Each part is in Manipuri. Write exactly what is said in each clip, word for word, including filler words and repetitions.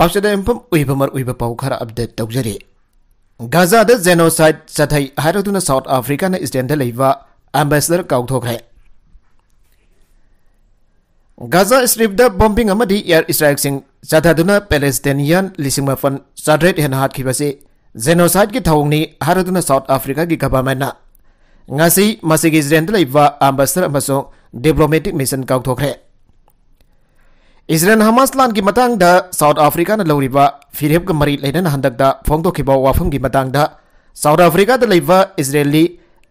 ꯄꯥꯎꯆꯦꯗ ꯌꯨꯝꯐꯝ ꯑꯣꯏꯕ ꯃꯔꯨꯑꯣꯏꯕ ꯄꯥꯎ ꯈꯔ ꯑꯞꯗꯦꯠ ꯇꯧꯖꯔꯤ꯫ ꯒꯥꯖꯥꯗ genocide ꯆꯠꯊꯩ ꯍꯥꯏꯔꯗꯨꯅ ꯁꯥꯎꯠ ꯑꯐ꯭ꯔꯤꯀꯥꯅ ꯏꯁꯔꯦꯜꯗ ꯂꯩꯕ ambassador ꯀꯥꯎꯊꯣꯛꯈ꯭ꯔꯦ꯫ ꯒꯥꯖꯥ ꯁ꯭ꯇ꯭ꯔꯤꯞꯇ ꯕꯣꯝꯕꯤꯡ ꯑꯃꯗꯤ ꯑꯦꯌꯔ ꯁ꯭ꯇ꯭ꯔꯥꯏꯛꯁꯤꯡ ꯆꯠꯊꯗꯨꯅ ꯄꯦꯂꯦꯁꯇꯤꯅꯤꯌꯟ ꯂꯤꯁꯤꯡ ꯃꯥꯄꯟ ꯆꯥꯇ꯭ꯔꯦꯠ ꯍꯦꯟꯅ ꯍꯥꯠꯈꯤꯕꯁꯤ genocideꯀꯤ ꯊꯧꯑꯣꯡꯅꯤ ꯍꯥꯏꯔꯗꯨꯅ ꯁꯥꯎꯠ ꯑꯐ꯭ꯔꯤꯀꯥꯒꯤ ꯒꯚꯔꯟꯃꯦꯟꯠꯅ ꯉꯁꯤ ꯃꯁꯤꯒꯤ ꯏꯁꯔꯦꯜꯗ ꯂꯩꯕ ambassador ꯑꯃꯁꯨꯡ diplomatic mission ꯀꯥꯎꯊꯣꯛꯈ꯭ꯔꯦ꯫ ꯏꯁꯔꯦꯜ ꯍꯃꯥꯁ ꯂꯥꯟꯒꯤ ꯃꯇꯥꯡꯗ ꯁꯥꯎꯠ ꯑꯐ꯭ꯔꯤꯀꯥꯅ ꯂꯧꯔꯤꯕ ꯐꯤꯔꯦꯞꯀ ꯃꯔꯤ ꯂꯩꯅꯅ ꯍꯟꯗꯛꯇ ꯐꯣꯡꯗꯣꯛꯈꯤꯕ ꯋꯥꯐꯝꯒꯤ ꯃꯇꯥꯡꯗ ꯁꯥꯎꯠ ꯑꯐ꯭ꯔꯤꯀꯥꯗ ꯂꯩꯕ ꯏꯁꯔꯦꯜꯂꯤ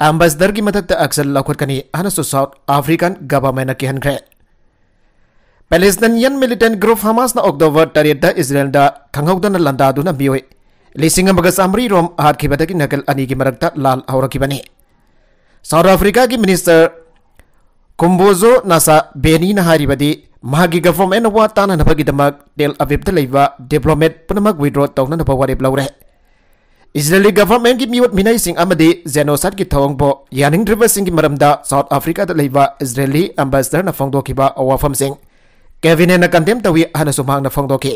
ambassadorꯒꯤ ꯃꯊꯛꯇ action ꯂꯧꯈꯠꯀꯅꯤ ꯍꯥꯏꯅꯁꯨ ꯁꯥꯎꯠ ꯑꯐ꯭ꯔꯤꯀꯥꯟ ꯒꯚꯔꯟꯃꯦꯟꯠꯅ ꯀꯤꯍꯟꯈ꯭ꯔꯦ꯫ ꯄꯦꯂꯦꯁꯇꯤꯅꯤꯌꯟ militant group ꯍꯃꯥꯁꯅ ꯑꯣꯛꯇꯣꯕꯔ ꯇꯔꯦꯠꯇ ꯏꯁꯔꯦꯜꯗ ꯈꯪꯍꯧꯗꯅ ꯂꯥꯟꯗꯥꯗꯨꯅ ꯃꯤꯑꯣꯏ ꯂꯤꯁꯤꯡ ꯑꯃꯒ ꯆꯥꯃꯔꯤ ꯔꯣꯝ ꯍꯥꯠꯈꯤꯕꯗꯒꯤ ꯅꯥꯀꯜ ꯑꯅꯤꯒꯤ ꯃꯔꯛꯇ ꯂꯥꯜ ꯍꯧꯔꯛꯈꯤꯕꯅꯤ꯫ ꯁꯥꯎꯠ ꯑꯐ꯭ꯔꯤꯀꯥꯒꯤ ꯃꯤꯅꯤꯁꯇꯔ ꯈꯨꯝꯕꯣꯖꯣ ꯅꯁꯥ ꯕꯦꯅꯤꯅ ꯍꯥꯏꯔꯤꯕꯗꯤ ꯃꯍꯥꯛꯀꯤ ꯒꯚꯔꯟꯃꯦꯟꯠꯅ ꯋꯥ ꯇꯥꯅꯅꯕꯒꯤꯗꯃꯛ ꯇꯦꯜ ꯑꯕꯤꯕꯇ ꯂꯩꯕ diplomat ꯄꯨꯝꯅꯃꯛ withdraw ꯇꯧꯅꯅꯕ ꯋꯥꯔꯦꯞ ꯂꯧꯔꯦ꯫ ꯏꯁꯔꯦꯂꯤ ꯒꯚꯔꯟꯃꯦꯟꯠꯀꯤ ꯃꯤꯑꯣꯠ ꯃꯤꯅꯩꯁꯤꯡ ꯑꯃꯗꯤ genocideꯀꯤ ꯊꯧꯑꯣꯡꯕꯨ ꯌꯥꯅꯤꯡꯗ꯭ꯔꯤꯕꯁꯤꯡꯒꯤ ꯃꯔꯝꯗ ꯁꯥꯎꯠ ꯑꯐ꯭ꯔꯤꯀꯥꯗ ꯂꯩꯕ ꯏꯁꯔꯦꯂꯤ ambassadorꯅ ꯐꯣꯡꯗꯣꯛꯈꯤꯕ ꯋꯥꯐꯝꯁꯤꯡ ꯀꯦꯕꯤꯅꯦꯠꯅ condemn ꯇꯧꯏ ꯍꯥꯏꯅꯁꯨ ꯃꯍꯥꯛꯅ ꯐꯣꯡꯗꯣꯛꯈꯤ꯫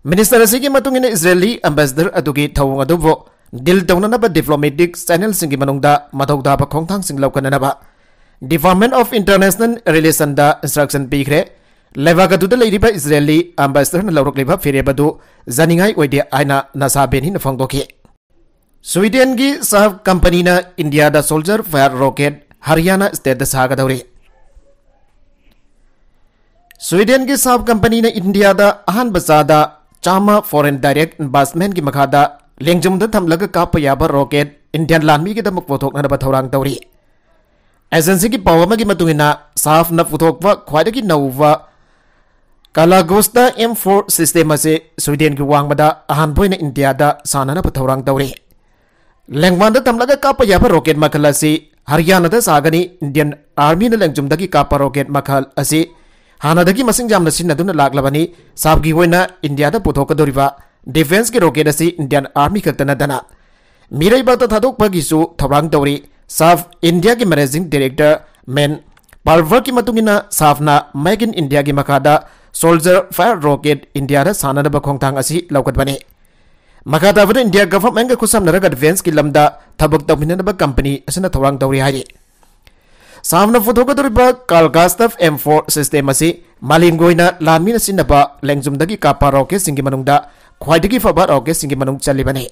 ꯃꯤꯅꯤꯁꯇꯔ ꯑꯁꯤꯒꯤ ꯃꯇꯨꯡ ꯏꯟꯅ ꯏꯁꯔꯦꯂꯤ ambassador ꯑꯗꯨꯒꯤ ꯊꯧꯑꯣꯡ ꯑꯗꯨꯕꯨ deal ꯇꯧꯅꯅꯕ diplomatic channelꯁꯤꯡꯒꯤ ꯃꯅꯨꯡꯗ ꯃꯊꯧ ꯇꯥꯕ ꯈꯣꯡꯊꯥꯡꯁꯤꯡ ꯂꯧꯈꯠꯅꯅꯕ Department of International Relationꯗ instruction ꯄꯤꯈ꯭ꯔꯦ꯫ ꯂꯩꯕꯥꯛ ꯑꯗꯨꯗ ꯂꯩꯔꯤꯕ ꯏꯁꯔꯦꯂꯤ ambassadorꯅ ꯂꯧꯔꯛꯂꯤꯕ ꯐꯤꯔꯦꯞ ꯑꯗꯨ ꯌꯥꯅꯤꯡꯉꯥꯏ ꯑꯣꯏꯗꯦ ꯍꯥꯏꯅ ꯅꯁꯥ ꯕꯦꯅꯤꯅ ꯐꯣꯡꯗꯣꯛꯈꯤ꯫ ꯁ꯭ꯋꯤꯗꯦꯟꯒꯤ ꯁꯥꯐ ꯀꯝꯄꯅꯤꯅ ꯏꯟꯗꯤꯌꯥꯗ soldier fire rocket ꯍꯔꯤꯌꯥꯅꯥ stateꯇ ꯁꯥꯒꯗꯧꯔꯤ꯫ ꯁ꯭ꯋꯤꯗꯦꯟꯒꯤ ꯁꯥꯐ ꯀꯝꯄꯅꯤꯅ ꯏꯟꯗꯤꯌꯥꯗ ꯑꯍꯥꯟꯕ ꯆꯥꯗ ꯆꯥꯝꯃ foreign direct investmentꯀꯤ ꯃꯈꯥꯗ ꯂꯦꯡꯖꯨꯝꯗ ꯊꯝꯂꯒ ꯀꯥꯞꯄ ꯌꯥꯕ rocket ꯏꯟꯗꯤꯌꯟ ꯂꯥꯟꯃꯤꯒꯤꯗꯃꯛ ꯄꯨꯊꯣꯛꯅꯅꯕ ꯊꯧꯔꯥꯡ ꯇꯧꯔꯤ꯫ Agencyꯒꯤ ꯄꯥꯎ ꯑꯃꯒꯤ ꯃꯇꯨꯡ ꯏꯟꯅ, ꯁꯥꯐꯅ ꯄꯨꯊꯣꯛꯄ ꯈ꯭ꯋꯥꯏꯗꯒꯤ ꯅꯧꯕ Carl-Gustaf M four system ꯑꯁꯤ ꯁ꯭ꯋꯤꯗꯦꯟꯒꯤ ꯋꯥꯡꯃꯗ ꯑꯍꯥꯟꯕ ꯑꯣꯏꯅ ꯏꯟꯗꯤꯌꯥꯗ ꯁꯥꯟꯅꯅꯕ ꯊꯧꯔꯥꯡ ꯇꯧꯔꯤ꯫ ꯂꯦꯡꯕꯥꯟꯗ ꯊꯝꯂꯒ ꯀꯥꯞꯄ ꯌꯥꯕ rocket ꯃꯈꯜ ꯑꯁꯤ ꯍꯔꯤꯌꯥꯅꯥꯗ ꯁꯥꯒꯅꯤ꯫ ꯏꯟꯗꯤꯌꯟ ꯑꯥꯔꯃꯤꯅ ꯂꯦꯡꯖꯨꯝꯗꯒꯤ ꯀꯥꯞꯄ rocket ꯃꯈꯜ ꯑꯁꯤ ꯍꯥꯟꯅꯗꯒꯤ ꯃꯁꯤꯡ ꯌꯥꯝꯅ ꯁꯤꯖꯤꯟꯅꯗꯨꯅ ꯂꯥꯛꯂꯕꯅꯤ꯫ ꯁꯥꯐꯀꯤ ꯑꯣꯏꯅ ꯏꯟꯗꯤꯌꯥꯗ ꯄꯨꯊꯣꯛꯀꯗꯧꯔꯤꯕ defenceꯀꯤ rocket ꯑꯁꯤ ꯏꯟꯗꯤꯌꯟ ꯑꯥꯔꯃꯤ ꯈꯛꯇ ꯅꯠꯇꯅ ꯃꯤꯔꯩꯕꯥꯛꯇ ꯊꯥꯗꯣꯛꯄꯒꯤꯁꯨ ꯊꯧꯔꯥꯡ ꯇꯧꯔꯤ꯫ ꯁꯥꯐ ꯏꯟꯗꯤꯌꯥꯒꯤ managing director ꯃꯦꯟ ꯄꯥꯜꯚꯔꯒꯤ ꯃꯇꯨꯡ ꯏꯟꯅ, ꯁꯥꯐꯅ Make in Indiaꯒꯤ ꯃꯈꯥꯗ Soldier fire rocket ꯏꯟꯗꯤꯌꯥꯗ ꯁꯥꯟꯅꯅꯕ ꯈꯣꯡꯊꯥꯡ ꯑꯁꯤ ꯂꯧꯈꯠꯄꯅꯤ꯫ ꯃꯈꯥ ꯇꯥꯕꯗ ꯏꯟꯗꯤꯌꯥ ꯒꯚꯔꯟꯃꯦꯟꯠꯀ ꯈꯨꯠꯁꯝꯅꯔꯒ ꯗꯤꯐꯦꯟꯁꯀꯤ ꯂꯝꯗ ꯊꯕꯛ ꯇꯧꯃꯤꯟꯅꯅꯕ ꯀꯝꯄꯅꯤ ꯑꯁꯤꯅ ꯊꯧꯔꯥꯡ ꯇꯧꯔꯤ ꯍꯥꯏꯔꯤ꯫ ꯁꯥꯝꯅ ꯄꯨꯊꯣꯛꯀꯗꯧꯔꯤꯕ ꯀꯥꯔꯜ ꯒꯥꯁꯇꯚ ꯑꯦꯝ ꯐꯣꯔ ꯁꯤꯁꯇꯦꯝ ꯑꯁꯤ ꯃꯥꯂꯦꯝꯒꯤ ꯑꯣꯏꯅ ꯂꯥꯟꯃꯤꯅ ꯁꯤꯖꯤꯟꯅꯕ ꯂꯦꯡꯖꯨꯝꯗꯒꯤ ꯀꯥꯞꯄ ꯔꯣꯀꯦꯠꯁꯤꯡꯒꯤ ꯃꯅꯨꯡꯗ ꯈ꯭ꯋꯥꯏꯗꯒꯤ ꯐꯕ ꯔꯣꯀꯦꯠꯁꯤꯡꯒꯤ ꯃꯅꯨꯡ ꯆꯜꯂꯤꯕꯅꯤ꯫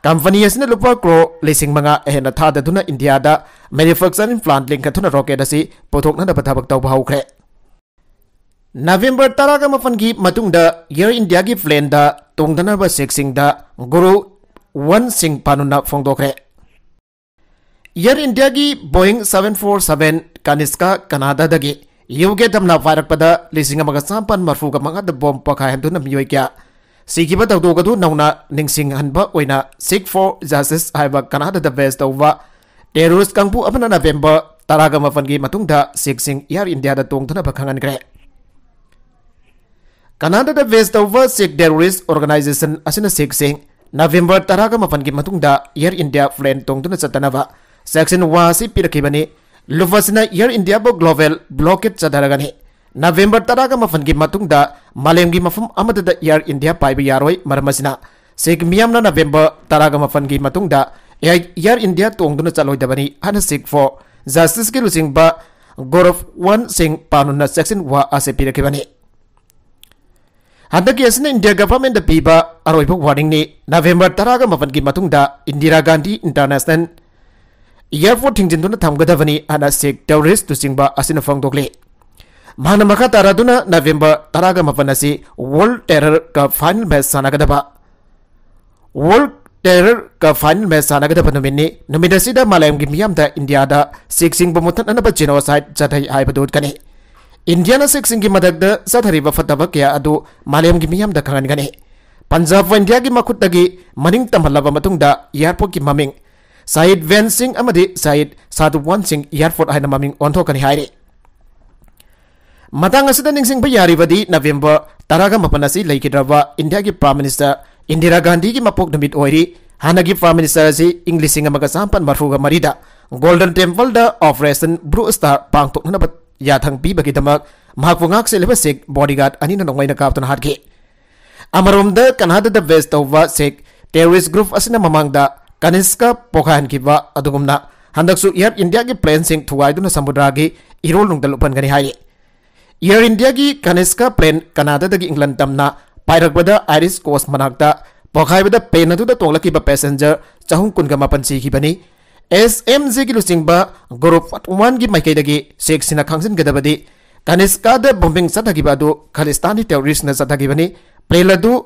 ꯀꯝꯄꯅꯤ ꯑꯁꯤꯅ ꯂꯨꯄꯥ ꯀ꯭ꯔꯣꯔ ꯂꯤꯁꯤꯡ ꯃꯉꯥ ꯍꯦꯟꯅ ꯊꯥꯗꯗꯨꯅ ꯏꯟꯗꯤꯌꯥꯗ ꯃꯦꯅꯨꯐꯦꯛꯆꯔꯤꯡ ꯄ꯭ꯂꯥꯟꯠ ꯂꯤꯡꯈꯠꯇꯨꯅ ꯔꯣꯀꯦꯠ ꯑꯁꯤ ꯄꯨꯊꯣꯛꯅꯅꯕ ꯊꯕꯛ ꯇꯧꯕ ꯍꯧꯈ꯭ꯔꯦ꯫ ꯅꯕꯦꯝꯕꯔ ꯇꯔꯥꯒ ꯃꯥꯄꯟꯒꯤ ꯃꯇꯨꯡꯗ ꯑꯦꯌꯔ ꯏꯟꯗꯤꯌꯥꯒꯤ ꯄ꯭ꯂꯦꯟꯗ ꯇꯣꯡꯗꯅꯕ ꯁꯤꯈꯁꯤꯡꯗ ꯒꯨꯔꯨ ꯋꯟ ꯁꯤꯡ ꯄꯥꯅꯨꯅ ꯐꯣꯡꯗꯣꯛꯈ꯭ꯔꯦ꯫ ꯑꯦꯌꯔ ꯏꯟꯗꯤꯌꯥꯒꯤ Boeing seven four seven Kanishka ꯀꯅꯥꯗꯥꯗꯒꯤ ꯌꯨ ꯀꯦ ꯇꯝꯅ ꯄꯥꯏꯔꯛꯄꯗ ꯂꯤꯁꯤꯡ ꯑꯃꯒ ꯆꯥꯃꯥꯄꯟ ꯃꯔꯐꯨꯒ ꯃꯉꯥꯗ ꯕꯣꯝ ꯄꯣꯈꯥꯏꯍꯟꯗꯨꯅ ꯃꯤꯑꯣꯏ ꯀꯌꯥ ꯁꯤꯈꯤꯕ ꯊꯧꯗꯣꯛ ꯑꯗꯨ ꯅꯧꯅ ꯅꯤꯡꯁꯤꯡꯍꯟꯕ ꯑꯣꯏꯅ Sikh for Justice ꯍꯥꯏꯕ ꯀꯅꯥꯗꯥꯗ ꯕꯦꯁ ꯇꯧꯕ ꯇꯦꯔꯣꯔꯤꯁ ꯀꯥꯡꯕꯨ ꯑꯃꯅ ꯅꯕꯦꯝꯕꯔ ꯇꯔꯥꯒ ꯃꯥꯄꯟꯒꯤ ꯃꯇꯨꯡꯗ ꯁꯤꯈꯁꯤꯡ ꯑꯦꯌꯔ ꯏꯟꯗꯤꯌꯥꯗ ꯇꯣꯡꯗꯅꯕ ꯈꯪꯍꯟꯈ꯭ꯔꯦ꯫ ꯀꯅꯥꯗꯥꯗ ꯕꯦꯁ ꯇꯧꯕ ꯁꯤꯈ ꯇꯦꯔꯣꯔꯤꯁ ꯑꯣꯔꯒꯅꯥꯏꯖꯦꯁꯟ ꯑꯁꯤꯅ ꯁꯤꯈꯁꯤꯡ ꯅꯕꯦꯝꯕꯔ ꯇꯔꯥꯒ ꯃꯥꯄꯟꯒꯤ ꯃꯇꯨꯡꯗ ꯑꯦꯌꯔ ꯏꯟꯗꯤꯌꯥ ꯄ꯭ꯂꯦꯟ ꯇꯣꯡꯗꯨꯅ ꯆꯠꯇꯅꯕ ꯁꯦꯛꯁꯟ ꯋꯥ ꯑꯁꯤ ꯄꯤꯔꯛꯈꯤꯕꯅꯤ꯫ ꯂꯨꯞ ꯑꯁꯤꯅ ꯑꯦꯌꯔ ꯏꯟꯗꯤꯌꯥꯕꯨ ꯒ꯭ꯂꯣꯕꯦꯜ ꯕ꯭ꯂꯣꯀꯦꯠ ꯆꯠꯊꯔꯒꯅꯤ꯫ ꯅꯕꯦꯝꯕꯔ ꯇꯔꯥꯒ ꯃꯥꯄꯟꯒꯤ ꯃꯇꯨꯡꯗ ꯃꯥꯂꯦꯝꯒꯤ ꯃꯐꯝ ꯑꯃꯠꯇꯗ ꯑꯦꯌꯔ ꯏꯟꯗꯤꯌꯥ ꯄꯥꯏꯕ ꯌꯥꯔꯣꯏ꯫ ꯃꯔꯝ ꯑꯁꯤꯅ ꯁꯤꯈ ꯃꯤꯌꯥꯝꯅ ꯅꯕꯦꯝꯕꯔ ꯇꯔꯥꯒ ꯃꯥꯄꯟꯒꯤ ꯃꯇꯨꯡꯗ ꯑꯦꯌꯔ ꯏꯟꯗꯤꯌꯥ ꯇꯣꯡꯗꯨꯅ ꯆꯠꯂꯣꯏꯗꯕꯅꯤ ꯍꯥꯏꯅ ꯁꯤꯈ ꯐꯣꯔ ꯖꯁꯇꯤꯁꯀꯤ ꯂꯨꯆꯤꯡꯕ ꯒꯧꯔꯕ ꯋꯟ ꯁꯤꯡ ꯄꯥꯅꯨꯅ ꯁꯦꯛꯁꯟ ꯋꯥ ꯑꯁꯤ ꯄꯤꯔꯛꯈꯤꯕꯅꯤ꯫ ꯍꯟꯗꯛꯀꯤ ꯑꯁꯤꯅ ꯏꯟꯗꯤꯌꯥ ꯒꯚꯔꯟꯃꯦꯟꯠꯇ ꯄꯤꯕ ꯑꯔꯣꯏꯕ ꯋꯥꯔꯅꯤꯡꯅꯤ꯫ ꯅꯕꯦꯝꯕꯔ ꯇꯔꯥꯒ ꯃꯥꯄꯟꯒꯤ ꯃꯇꯨꯡꯗ ꯏꯟꯗꯤꯔꯥ ꯒꯥꯟꯙꯤ ꯏꯟꯇꯔꯅꯦꯁꯅꯦꯜ ꯑꯦꯌꯔꯄꯣꯔꯠ ꯊꯤꯡꯖꯤꯟꯗꯨꯅ ꯊꯝꯒꯗꯕꯅꯤ ꯍꯥꯏꯅ ꯁꯤꯈ ꯇꯦꯔꯣꯔꯤꯁ ꯂꯨꯆꯤꯡꯕ ꯑꯁꯤꯅ ꯐꯣꯡꯗꯣꯛꯂꯤ꯫ ꯃꯍꯥꯛꯅ ꯃꯈꯥ ꯇꯥꯔꯗꯨꯅ ꯅꯕꯦꯝꯕꯔ ꯇꯔꯥꯒ ꯃꯥꯄꯟ ꯑꯁꯤ ꯋꯥꯔꯜꯗ ꯇꯦꯔꯔꯒ ꯐꯥꯏꯅꯦꯜ ꯃꯦꯆ ꯁꯥꯟꯅꯒꯗꯕ ꯋꯥꯔꯜꯗ ꯇꯦꯔꯔꯒ ꯐꯥꯏꯅꯦꯜ ꯃꯦꯆ ꯁꯥꯟꯅꯒꯗꯕ ꯅꯨꯃꯤꯠꯅꯤ꯫ ꯅꯨꯃꯤꯠ ꯑꯁꯤꯗ ꯃꯥꯂꯦꯝꯒꯤ ꯃꯤꯌꯥꯝꯗ ꯏꯟꯗꯤꯌꯥꯗ ꯁꯤꯈꯁꯤꯡꯕꯨ ꯃꯨꯠꯊꯠꯅꯅꯕ ꯖꯦꯅꯣꯁꯥꯏꯗ ꯆꯠꯊꯩ ꯍꯥꯏꯕꯗꯨ ꯎꯠꯀꯅꯤ꯫ ꯏꯟꯗꯤꯌꯥꯅ ꯁꯤꯈꯁꯤꯡꯒꯤ ꯃꯊꯛꯇ ꯆꯠꯊꯔꯤꯕ ꯐꯠꯇꯕ ꯀꯌꯥ ꯑꯗꯨ ꯃꯥꯂꯦꯝꯒꯤ ꯃꯤꯌꯥꯝꯗ ꯈꯪꯍꯟꯒꯅꯤ꯫ ꯄꯟꯖꯥꯕ ꯏꯟꯗꯤꯌꯥꯒꯤ ꯃꯈꯨꯠꯇꯒꯤ ꯃꯅꯤꯡ ꯇꯝꯍꯜꯂꯕ ꯃꯇꯨꯡꯗ ꯑꯦꯌꯔꯄꯣꯔꯠꯀꯤ ꯃꯃꯤꯡ ꯁꯍꯤꯗ ꯕꯦꯟ ꯁꯤꯡ ꯑꯃꯗꯤ ꯁꯍꯤꯗ ꯁꯥꯙꯨꯋꯥꯟ ꯁꯤꯡ ꯑꯦꯌꯔꯄꯣꯔꯠ ꯍꯥꯏꯅ ꯃꯃꯤꯡ ꯑꯣꯟꯊꯣꯛꯀꯅꯤ ꯍꯥꯏꯔꯤ꯫ ꯃꯇꯥꯡ ꯑꯁꯤꯗ ꯅꯤꯡꯁꯤꯡꯕ ꯌꯥꯔꯤꯕꯗꯤ ꯅꯕꯦꯝꯕꯔ ꯇꯔꯥꯒ ꯃꯥꯄꯟ ꯑꯁꯤ ꯂꯩꯈꯤꯗ꯭ꯔꯕ ꯏꯟꯗꯤꯌꯥꯒꯤ ꯄ꯭ꯔꯥꯏꯝ ꯃꯤꯅꯤꯁꯇꯔ ꯏꯟꯗꯤꯔꯥ ꯒꯥꯟꯙꯤꯒꯤ ꯃꯄꯣꯛ ꯅꯨꯃꯤꯠ ꯑꯣꯏꯔꯤ꯫ ꯍꯥꯟꯅꯒꯤ ꯄ꯭ꯔꯥꯏꯝ ꯃꯤꯅꯤꯁꯇꯔ ꯑꯁꯤ ꯏꯪ ꯂꯤꯁꯤꯡ ꯑꯃꯒ ꯆꯥꯃꯥꯄꯟ ꯃꯔꯐꯨꯒ ꯃꯔꯤꯗ ꯒꯣꯜꯗꯟ ꯇꯦꯝꯄꯜꯗ ꯑꯣꯄꯔꯦꯁꯟ ꯕ꯭ꯂꯨ ꯁ꯭ꯇꯥꯔ ꯄꯥꯡꯊꯣꯛꯅꯅꯕ ꯌꯥꯊꯪ ꯄꯤꯕꯒꯤꯗꯃꯛ ꯃꯍꯥꯛꯄꯨ ꯉꯥꯛ ꯁꯦꯜꯂꯤꯕ ꯁꯤꯈ bodyguard ꯑꯅꯤꯅ ꯅꯣꯡꯃꯩꯅ ꯀꯥꯞꯇꯨꯅ ꯍꯥꯠꯈꯤ꯫ ꯑꯃꯔꯣꯝꯗ, ꯀꯅꯥꯗꯥꯗ base ꯇꯧꯕ ꯁꯤꯈ terrorist group ꯑꯁꯤꯅ ꯃꯃꯥꯡꯗ ꯀꯅꯤꯁꯀ ꯄꯣꯈꯥꯏꯍꯟꯈꯤꯕ ꯑꯗꯨꯒꯨꯝꯅ ꯍꯟꯗꯛꯁꯨ Air Indiaꯒꯤ planeꯁꯤꯡ ꯊꯨꯒꯥꯏꯗꯨꯅ ꯁꯃꯨꯗ꯭ꯔꯒꯤ ꯏꯔꯣꯜꯅꯨꯡꯗ ꯂꯨꯞꯍꯟꯒꯅꯤ ꯍꯥꯏꯔꯤ꯫ Air Indiaꯒꯤ Kanisca plane ꯀꯅꯥꯗꯥꯗꯒꯤ ꯏꯪꯂꯟ ꯇꯝꯅ ꯄꯥꯏꯔꯛꯄꯗ Irish coast ꯃꯅꯥꯛꯇ ꯄꯣꯈꯥꯏꯕꯗ plane ꯑꯗꯨꯗ ꯇꯣꯡꯂꯛꯈꯤꯕ passenger ꯆꯍꯨꯝ ꯀꯨꯟꯒ ꯃꯥꯄꯟ ꯁꯤꯈꯤꯕꯅꯤ꯫ SMGꯒꯤ ꯂꯨꯆꯤꯡꯕ Group Oneꯒꯤ ꯃꯥꯏꯀꯩꯗꯒꯤ ꯁꯤꯈꯁꯤꯡꯅ ꯈꯪꯖꯤꯟꯒꯗꯕꯗꯤ, ꯀꯅꯤꯁꯀꯥꯗ bombing ꯆꯠꯊꯈꯤꯕ ꯑꯗꯨ ꯈꯥꯂꯤꯁꯇꯥꯅꯤ terroristꯅ ꯆꯠꯊꯈꯤꯕꯅꯤ꯫ Plane ꯑꯗꯨ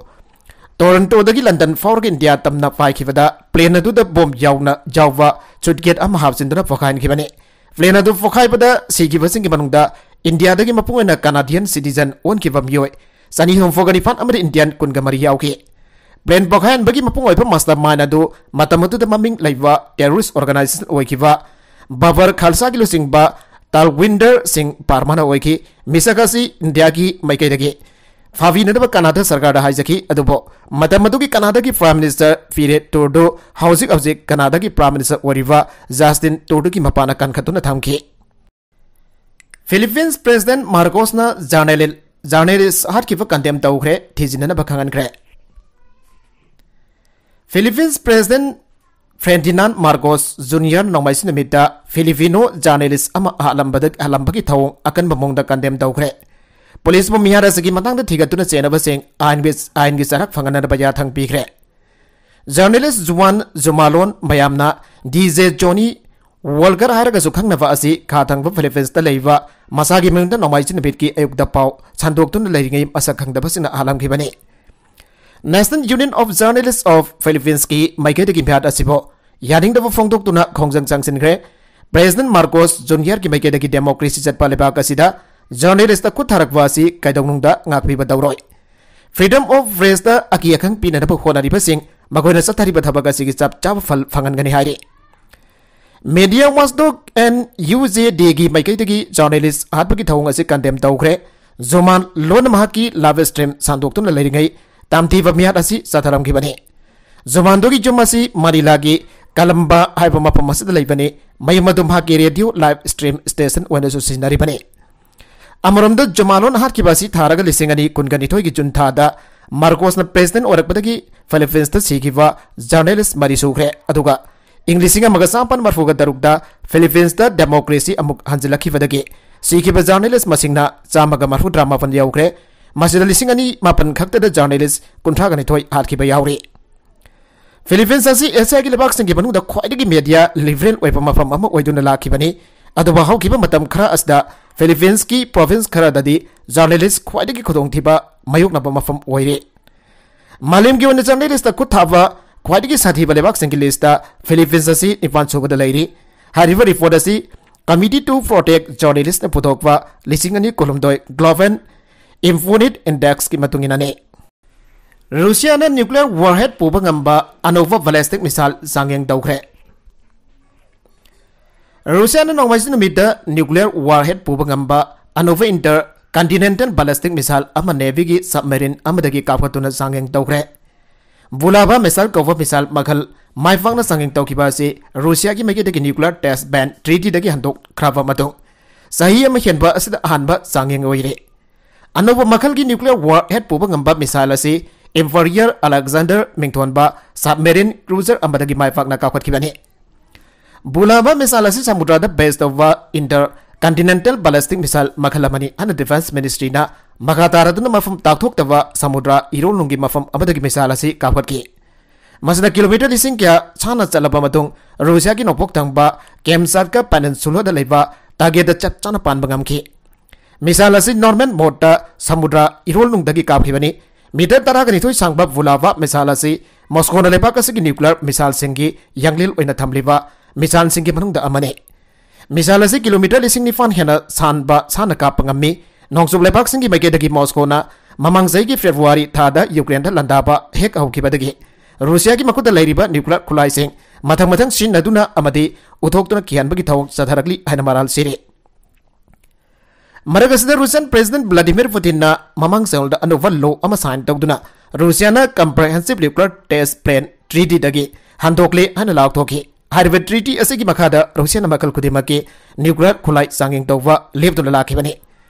ꯇꯣꯔꯣꯟꯇꯣꯗꯒꯤ ꯂꯟꯗꯟ ꯐꯥꯎꯔꯒ ꯏꯟꯗꯤꯌꯥ ꯇꯝꯅ ꯄꯥꯏꯈꯤꯕꯗ plane ꯑꯗꯨꯗ bomb ꯌꯥꯎꯅ ꯌꯥꯎꯕ suitcase ꯑꯃ ꯍꯥꯞꯆꯤꯟꯗꯨꯅ ꯄꯣꯈꯥꯏꯍꯟꯈꯤꯕꯅꯤ꯫ Plane ꯑꯗꯨ ꯄꯣꯈꯥꯏꯕꯗ ꯁꯤꯈꯤꯕꯁꯤꯡꯒꯤ ꯃꯅꯨꯡꯗ ꯏꯟꯗꯤꯌꯥꯗꯒꯤ ꯃꯄꯨꯡ ꯑꯣꯏꯅ Canadian citizen ꯑꯣꯟꯈꯤꯕ ꯃꯤꯑꯣꯏ ꯆꯅꯤ ꯍꯨꯝꯐꯨꯒ ꯅꯤꯄꯥꯟ ꯑꯃꯗꯤ Indian ꯀꯨꯟꯒ ꯃꯔꯤ ꯌꯥꯎꯈꯤ꯫ Plane ꯄꯣꯈꯥꯏꯍꯟꯕꯒꯤ ꯃꯄꯨꯡ ꯑꯣꯏꯕ mastermind ꯑꯗꯨ ꯃꯇꯝ ꯑꯗꯨꯗ ꯃꯃꯤꯡ ꯂꯩꯕ terrorist organization ꯑꯣꯏꯈꯤꯕ ꯕꯕꯔ ꯈꯥꯜꯁꯥꯒꯤ ꯂꯨꯆꯤꯡꯕ ꯇꯥꯜꯋꯤꯟꯗꯔ ꯁꯤꯡ ꯄꯥꯔꯃꯥꯅ ꯑꯣꯏꯈꯤ꯫ ꯃꯤꯁꯛ ꯑꯁꯤ ꯏꯟꯗꯤꯌꯥꯒꯤ ꯃꯥꯏꯀꯩꯗꯒꯤ ꯐꯥꯕꯤꯅꯅꯕ ꯀꯅꯥꯗꯥ ꯁꯔꯀꯥꯔꯗ ꯍꯥꯏꯖꯈꯤ, ꯑꯗꯨꯕꯨ ꯃꯇꯝ ꯑꯗꯨꯒꯤ ꯀꯅꯥꯗꯥꯒꯤ Prime Minister ꯐꯤꯔꯦꯠ ꯇꯨꯔꯗꯨ ꯍꯧꯖꯤꯛ ꯍꯧꯖꯤꯛ ꯀꯅꯥꯗꯥꯒꯤ Prime Minister ꯑꯣꯏꯔꯤꯕ ꯖꯁꯇꯤꯟ ꯇꯨꯔꯗꯨꯒꯤ ꯃꯄꯥꯅ ꯀꯟꯈꯠꯇꯨꯅ ꯊꯝꯈꯤ꯫ Philippines President ꯃꯥꯔꯀꯣꯁꯅ journalist, journalist ꯍꯥꯠꯈꯤꯕ condemn ꯇꯧꯈ꯭ꯔꯦ, ꯊꯤꯖꯤꯟꯅꯅꯕ ꯈꯪꯍꯟꯈ꯭ꯔꯦ꯫ Philippines President Ferdinand Marcos Junior ꯅꯣꯡꯃꯥꯏꯖꯤꯡ ꯅꯨꯃꯤꯠꯇ Filipino journalist ꯑꯃ ꯍꯥꯠꯂꯝꯕꯗ, ꯍꯥꯠꯂꯝꯕꯒꯤ ꯊꯧꯑꯣꯡ ꯑꯀꯟꯕ ꯃꯑꯣꯡꯗ condemn ꯇꯧꯈ꯭ꯔꯦ꯫ ꯄꯨꯂꯤꯁꯄꯨ ꯃꯤꯍꯥꯠ ꯑꯁꯤꯒꯤ ꯃꯇꯥꯡꯗ ꯊꯤꯒꯠꯇꯨꯅ ꯆꯦꯟꯅꯕꯁꯤꯡ ꯑꯥꯏꯟꯒꯤ, ꯑꯥꯏꯟꯒꯤ ꯆꯔꯥꯛ ꯐꯪꯍꯟꯅꯕ ꯌꯥꯊꯪ ꯄꯤꯈ꯭ꯔꯦ꯫ Journalist Juan Zumalon ꯃꯌꯥꯝꯅ DJ Johnny Walker ꯍꯥꯏꯔꯒꯁꯨ ꯈꯪꯅꯕ ꯑꯁꯤ ꯈꯥ ꯊꯪꯕ Philippines ꯇ ꯂꯩꯕ ꯃꯁꯥꯒꯤ ꯃꯌꯨꯝꯗ ꯅꯣꯡꯃꯥꯏꯖꯤꯡ ꯅꯨꯃꯤꯠꯀꯤ ꯑꯌꯨꯛꯇ ꯄꯥꯎ ꯁꯟꯗꯣꯛꯇꯨꯅ ꯂꯩꯔꯤꯉꯩ ꯃꯁꯛ ꯈꯪꯗꯕꯁꯤꯡꯅ ꯍꯥꯠꯂꯝꯈꯤꯕꯅꯤ꯫ National Union of Journalists of Philippines ꯀꯤ ꯃꯥꯏꯀꯩꯗꯒꯤ ꯃꯤꯍꯥꯠ ꯑꯁꯤꯕꯨ ꯌꯥꯅꯤꯡꯗꯕ ꯐꯣꯡꯗꯣꯛꯇꯨꯅ ꯈꯣꯡꯖꯪ ꯆꯪꯁꯤꯟꯈ꯭ꯔꯦ꯫ President Marcos Junior ꯒꯤ ꯃꯥꯏꯀꯩꯗꯒꯤ democracy ꯆꯠꯄ ꯂꯩꯕꯥꯛ ꯑꯁꯤꯗ journalist ꯇ ꯈꯨꯠ ꯊꯥꯔꯛꯄ ꯑꯁꯤ ꯀꯩꯗꯧꯅꯨꯡꯗ ꯉꯥꯛꯄꯤꯕ ꯇꯧꯔꯣꯏ꯫ Freedom of press ꯇ ꯑꯀꯤ ꯑꯈꯪ ꯄꯤꯅꯅꯕ ꯍꯣꯠꯅꯔꯤꯕꯁꯤꯡ ꯃꯈꯣꯏꯅ ꯆꯠꯊꯔꯤꯕ ꯊꯕꯛ ꯑꯁꯤꯒꯤ ꯆꯞ ꯆꯥꯕ ꯐꯜ ꯐꯪꯍꯟꯒꯅꯤ ꯍꯥꯏꯔꯤ꯫ Media Watchdog and UJD ꯒꯤ ꯃꯥꯏꯀꯩꯗꯒꯤ journalist ꯍꯥꯠꯄꯒꯤ ꯊꯧꯑꯣꯡ ꯑꯁꯤ condemn ꯇꯧꯈ꯭ꯔꯦ꯫ ꯖꯣꯃꯥꯟ ꯂꯣꯟꯅ ꯃꯍꯥꯛꯀꯤ live stream ꯁꯟꯗꯣꯛꯇꯨꯅ ꯂꯩꯔꯤꯉꯩ ꯇꯝꯊꯤꯕ ꯃꯤꯍꯥꯠ ꯑꯁꯤ ꯆꯠꯊꯔꯝꯈꯤꯕꯅꯤ꯫ ꯖꯣꯃꯥꯟꯗꯣꯒꯤ ꯌꯨꯝ ꯑꯁꯤ ꯃꯅꯤꯂꯥꯒꯤ ꯀꯂꯝꯕ ꯍꯥꯏꯕ ꯃꯐꯝ ꯑꯁꯤꯗ ꯂꯩꯕꯅꯤ꯫ ꯃꯌꯨꯝ ꯑꯗꯨ ꯃꯍꯥꯛꯀꯤ radio live stream station ꯑꯣꯏꯅꯁꯨ ꯁꯤꯖꯤꯟꯅꯔꯤꯕꯅꯤ꯫ ꯑꯃꯔꯣꯝꯗ, ꯖꯨꯃꯥꯂꯣꯟ ꯍꯥꯠꯈꯤꯕ ꯑꯁꯤ ꯊꯥꯔꯒ ꯂꯤꯁꯤꯡ ꯑꯅꯤ ꯀꯨꯟꯒ ꯅꯤꯊꯣꯏꯒꯤ ꯖꯨꯟ ꯊꯥꯗ ꯃꯥꯔꯀꯣꯁꯅ president ꯑꯣꯏꯔꯛꯄꯗꯒꯤ ꯐꯤꯂꯤꯄꯤꯟꯁꯇ ꯁꯤꯈꯤꯕ journalist ꯃꯔꯤ ꯁꯨꯈ꯭ꯔꯦ꯫ ꯑꯗꯨꯒ ꯏꯪ ꯂꯤꯁꯤꯡ ꯑꯃꯒ ꯆꯥꯃꯥꯄꯟ ꯃꯔꯐꯨꯒ ꯇꯔꯨꯛꯇ ꯐꯤꯂꯤꯄꯤꯟꯁꯇ democracy ꯑꯃꯨꯛ ꯍꯟꯖꯤꯜꯂꯛꯈꯤꯕꯗꯒꯤ ꯁꯤꯈꯤꯕ journalist ꯃꯁꯤꯡꯅ ꯆꯥꯝꯃꯒ ꯃꯔꯐꯨꯇꯔꯥ ꯃꯥꯄꯟ ꯌꯧꯈ꯭ꯔꯦ꯫ ꯃꯁꯤꯗ ꯂꯤꯁꯤꯡ ꯑꯅꯤ ꯃꯥꯄꯟ ꯈꯛꯇꯗ journalist ꯀꯨꯟꯊ꯭ꯔꯥꯒ ꯅꯤꯊꯣꯏ ꯍꯥꯠꯈꯤꯕ ꯌꯥꯎꯔꯤ꯫ ꯐꯤꯂꯤꯄꯤꯟꯁ ꯑꯁꯤ ꯑꯦꯁꯤꯌꯥꯒꯤ ꯂꯩꯕꯥꯛꯁꯤꯡꯒꯤ ꯃꯅꯨꯡꯗ ꯈ꯭ꯋꯥꯏꯗꯒꯤ media liberal ꯑꯣꯏꯕ ꯃꯐꯝ ꯑꯃ ꯑꯣꯏꯗꯨꯅ ꯂꯥꯛꯈꯤꯕꯅꯤ꯫ ꯑꯗꯨꯕꯨ ꯍꯧꯈꯤꯕ ꯃꯇꯝ ꯈꯔ ꯑꯁꯤꯗ ꯐꯤꯂꯤꯄꯤꯟꯁꯀꯤ province ꯈꯔꯗꯗꯤ journalist ꯈ꯭ꯋꯥꯏꯗꯒꯤ ꯈꯨꯗꯣꯡꯊꯤꯕ ꯃꯥꯌꯣꯛꯅꯕ ꯃꯐꯝ ꯑꯣꯏꯔꯤ꯫ ꯃꯥꯂꯦꯝꯒꯤ ꯑꯣꯏꯅ journalistꯇ ꯈꯨꯠ ꯊꯥꯕ ꯈ꯭ꯋꯥꯏꯗꯒꯤ ꯁꯥꯊꯤꯕ ꯂꯩꯕꯥꯛꯁꯤꯡꯒꯤ listꯇ ꯐꯤꯂꯤꯄꯤꯟꯁ ꯑꯁꯤ ꯅꯤꯄꯥꯟ ꯁꯨꯕꯗ ꯂꯩꯔꯤ꯫ ꯍꯥꯏꯔꯤꯕ report ꯑꯁꯤ Committee to Protect Journalistꯅ ꯄꯨꯊꯣꯛꯄ ꯂꯤꯁꯤꯡ ꯑꯅꯤ ꯀꯨꯟꯍꯨꯝꯗꯣꯏ Global Impunity Indexꯀꯤ ꯃꯇꯨꯡ ꯏꯟꯅꯅꯤ꯫ ꯔꯨꯁꯤꯌꯥꯅ nuclear warhead ꯄꯨꯕ ꯉꯝꯕ ꯑꯅꯧꯕ ballistic missile ꯆꯥꯡꯌꯦꯡ ꯇꯧꯈ꯭ꯔꯦ꯫ ꯔꯨꯁꯤꯌꯥꯅ ꯅꯣꯡꯃꯥꯏꯖꯤꯡ ꯅꯨꯃꯤꯠꯇ nuclear warhead ꯄꯨꯕ ꯉꯝꯕ ꯑꯅꯧꯕ intercontinental ballistic missile ꯑꯃ Navyꯒꯤ submarine ꯑꯃꯗꯒꯤ ꯀꯥꯞꯈꯠꯇꯨꯅ ꯆꯥꯡꯌꯦꯡ ꯇꯧꯈ꯭ꯔꯦ꯫ ꯕꯨꯂꯥꯚꯥ missile ꯀꯧꯕ missile ꯃꯈꯜ ꯃꯥꯏ ꯄꯥꯛꯅ ꯆꯥꯡꯌꯦꯡ ꯇꯧꯈꯤꯕ ꯑꯁꯤ ꯔꯨꯁꯤꯌꯥꯒꯤ ꯃꯥꯏꯀꯩꯗꯒꯤ nuclear test ban treatyꯗꯒꯤ ꯍꯟꯗꯣꯛꯈ꯭ꯔꯕ ꯃꯇꯨꯡ ꯆꯍꯤ ꯑꯃ ꯍꯦꯟꯕ ꯑꯁꯤꯗ ꯑꯍꯥꯟꯕ ꯆꯥꯡꯌꯦꯡ ꯑꯣꯏꯔꯦ꯫ ꯑꯅꯧꯕ ꯃꯈꯜꯒꯤ nuclear warhead ꯄꯨꯕ ꯉꯝꯕ missile ꯑꯁꯤ Emperor Alexander ꯃꯤꯡꯊꯣꯟꯕ submarine cruiser ꯑꯃꯗꯒꯤ ꯃꯥꯏ ꯄꯥꯛꯅ ꯀꯥꯞꯈꯠꯈꯤꯕꯅꯤ꯫ ꯕꯨꯂꯥꯚꯥ missile ꯑꯁꯤ ꯁꯃꯨꯗ꯭ꯔꯗ base ꯇꯧꯕ intercontinental ballistic missile ꯃꯈꯜ ꯑꯃꯅꯤ ꯍꯥꯏꯅ defence ministryꯅ ꯃꯈꯥ ꯇꯥꯔꯗꯨꯅ ꯃꯐꯝ ꯇꯥꯛꯊꯣꯛꯇꯕ ꯁꯃꯨꯗ꯭ꯔ ꯏꯔꯣꯜꯅꯨꯡꯒꯤ ꯃꯐꯝ ꯑꯃꯗꯒꯤ missile ꯑꯁꯤ ꯀꯥꯞꯈꯠꯈꯤ꯫ ꯃꯁꯤꯗ kilometre ꯂꯤꯁꯤꯡ ꯀꯌꯥ ꯁꯥꯟꯅ ꯆꯠꯂꯕ ꯃꯇꯨꯡ ꯔꯨꯁꯤꯌꯥꯒꯤ ꯅꯣꯡꯄꯣꯛ ꯊꯪꯕ Kamchatka Peninsulaꯗ ꯂꯩꯕ targetꯇ ꯆꯞ ꯆꯥꯅ ꯄꯥꯟꯕ ꯉꯝꯈꯤ꯫ Missile ꯑꯁꯤ normal modeꯇ ꯁꯃꯨꯗ꯭ꯔ ꯏꯔꯣꯜꯅꯨꯡꯗꯒꯤ ꯀꯥꯞꯈꯤꯕꯅꯤ꯫ Metre ꯇꯔꯥꯒ ꯅꯤꯊꯣꯏ ꯁꯥꯡꯕ ꯕꯨꯂꯥꯚꯥ missile ꯑꯁꯤ ꯃꯣꯁꯀꯣꯅ ꯂꯩꯕꯥꯛ ꯑꯁꯤꯒꯤ nuclear missileꯁꯤꯡꯒꯤ ꯌꯥꯡꯂꯦꯟ ꯑꯣꯏꯅ ꯊꯝꯂꯤꯕ missileꯁꯤꯡꯒꯤ ꯃꯅꯨꯡꯗ ꯑꯃꯅꯤ꯫ Missile ꯑꯁꯤ kilometre ꯂꯤꯁꯤꯡ ꯅꯤꯄꯥꯟ ꯍꯦꯟꯅ ꯁꯥꯟꯕ ꯁꯥꯟꯅ ꯀꯥꯞꯄ ꯉꯝꯃꯤ꯫ ꯅꯣꯡꯆꯨꯞ ꯂꯩꯕꯥꯛꯁꯤꯡꯒꯤ ꯃꯥꯏꯀꯩꯗꯒꯤ ꯃꯣꯁꯀꯣꯅ ꯃꯃꯥꯡ ꯆꯍꯤꯒꯤ February ꯊꯥꯗ Ukraineꯗ ꯂꯥꯟꯗꯥꯕ ꯍꯦꯛ ꯍꯧꯈꯤꯕꯗꯒꯤ ꯔꯨꯁꯤꯌꯥꯒꯤ ꯃꯈꯨꯠꯇ ꯂꯩꯔꯤꯕ nuclear ꯈꯨꯠꯂꯥꯏꯁꯤꯡ ꯃꯊꯪ ꯃꯊꯪ ꯁꯤꯖꯤꯟꯅꯗꯨꯅ ꯑꯃꯗꯤ ꯎꯠꯊꯣꯛꯇꯨꯅ ꯀꯤꯍꯟꯕꯒꯤ ꯊꯧꯑꯣꯡ ꯆꯠꯊꯔꯛꯂꯤ ꯍꯥꯏꯅ ꯃꯔꯥꯜ ꯁꯤꯔꯤ꯫ ꯃꯔꯛ ꯑꯁꯤꯗ Russian President Vladimir Putinꯅ ꯃꯃꯥꯡ ꯆꯌꯣꯜꯗ ꯑꯅꯧꯕ law ꯑꯃ sign ꯇꯧꯗꯨꯅ ꯔꯨꯁꯤꯌꯥꯅ Comprehensive Nuclear Test Ban treatyꯗꯒꯤ ꯍꯟꯗꯣꯛꯂꯦ ꯍꯥꯏꯅ ꯂꯥꯎꯊꯣꯛꯈꯤ꯫ ꯍꯥꯏꯔꯤꯕ treaty ꯑꯁꯤꯒꯤ ꯃꯈꯥꯗ ꯔꯨꯁꯤꯌꯥꯅ ꯃꯈꯜ ꯈꯨꯗꯤꯡꯃꯛꯀꯤ nuclear ꯈꯨꯠꯂꯥꯏ ꯆꯥꯡꯌꯦꯡ ꯇꯧꯕ ꯂꯦꯞꯇꯨꯅ ꯂꯥꯛꯈꯤꯕꯅꯤ꯫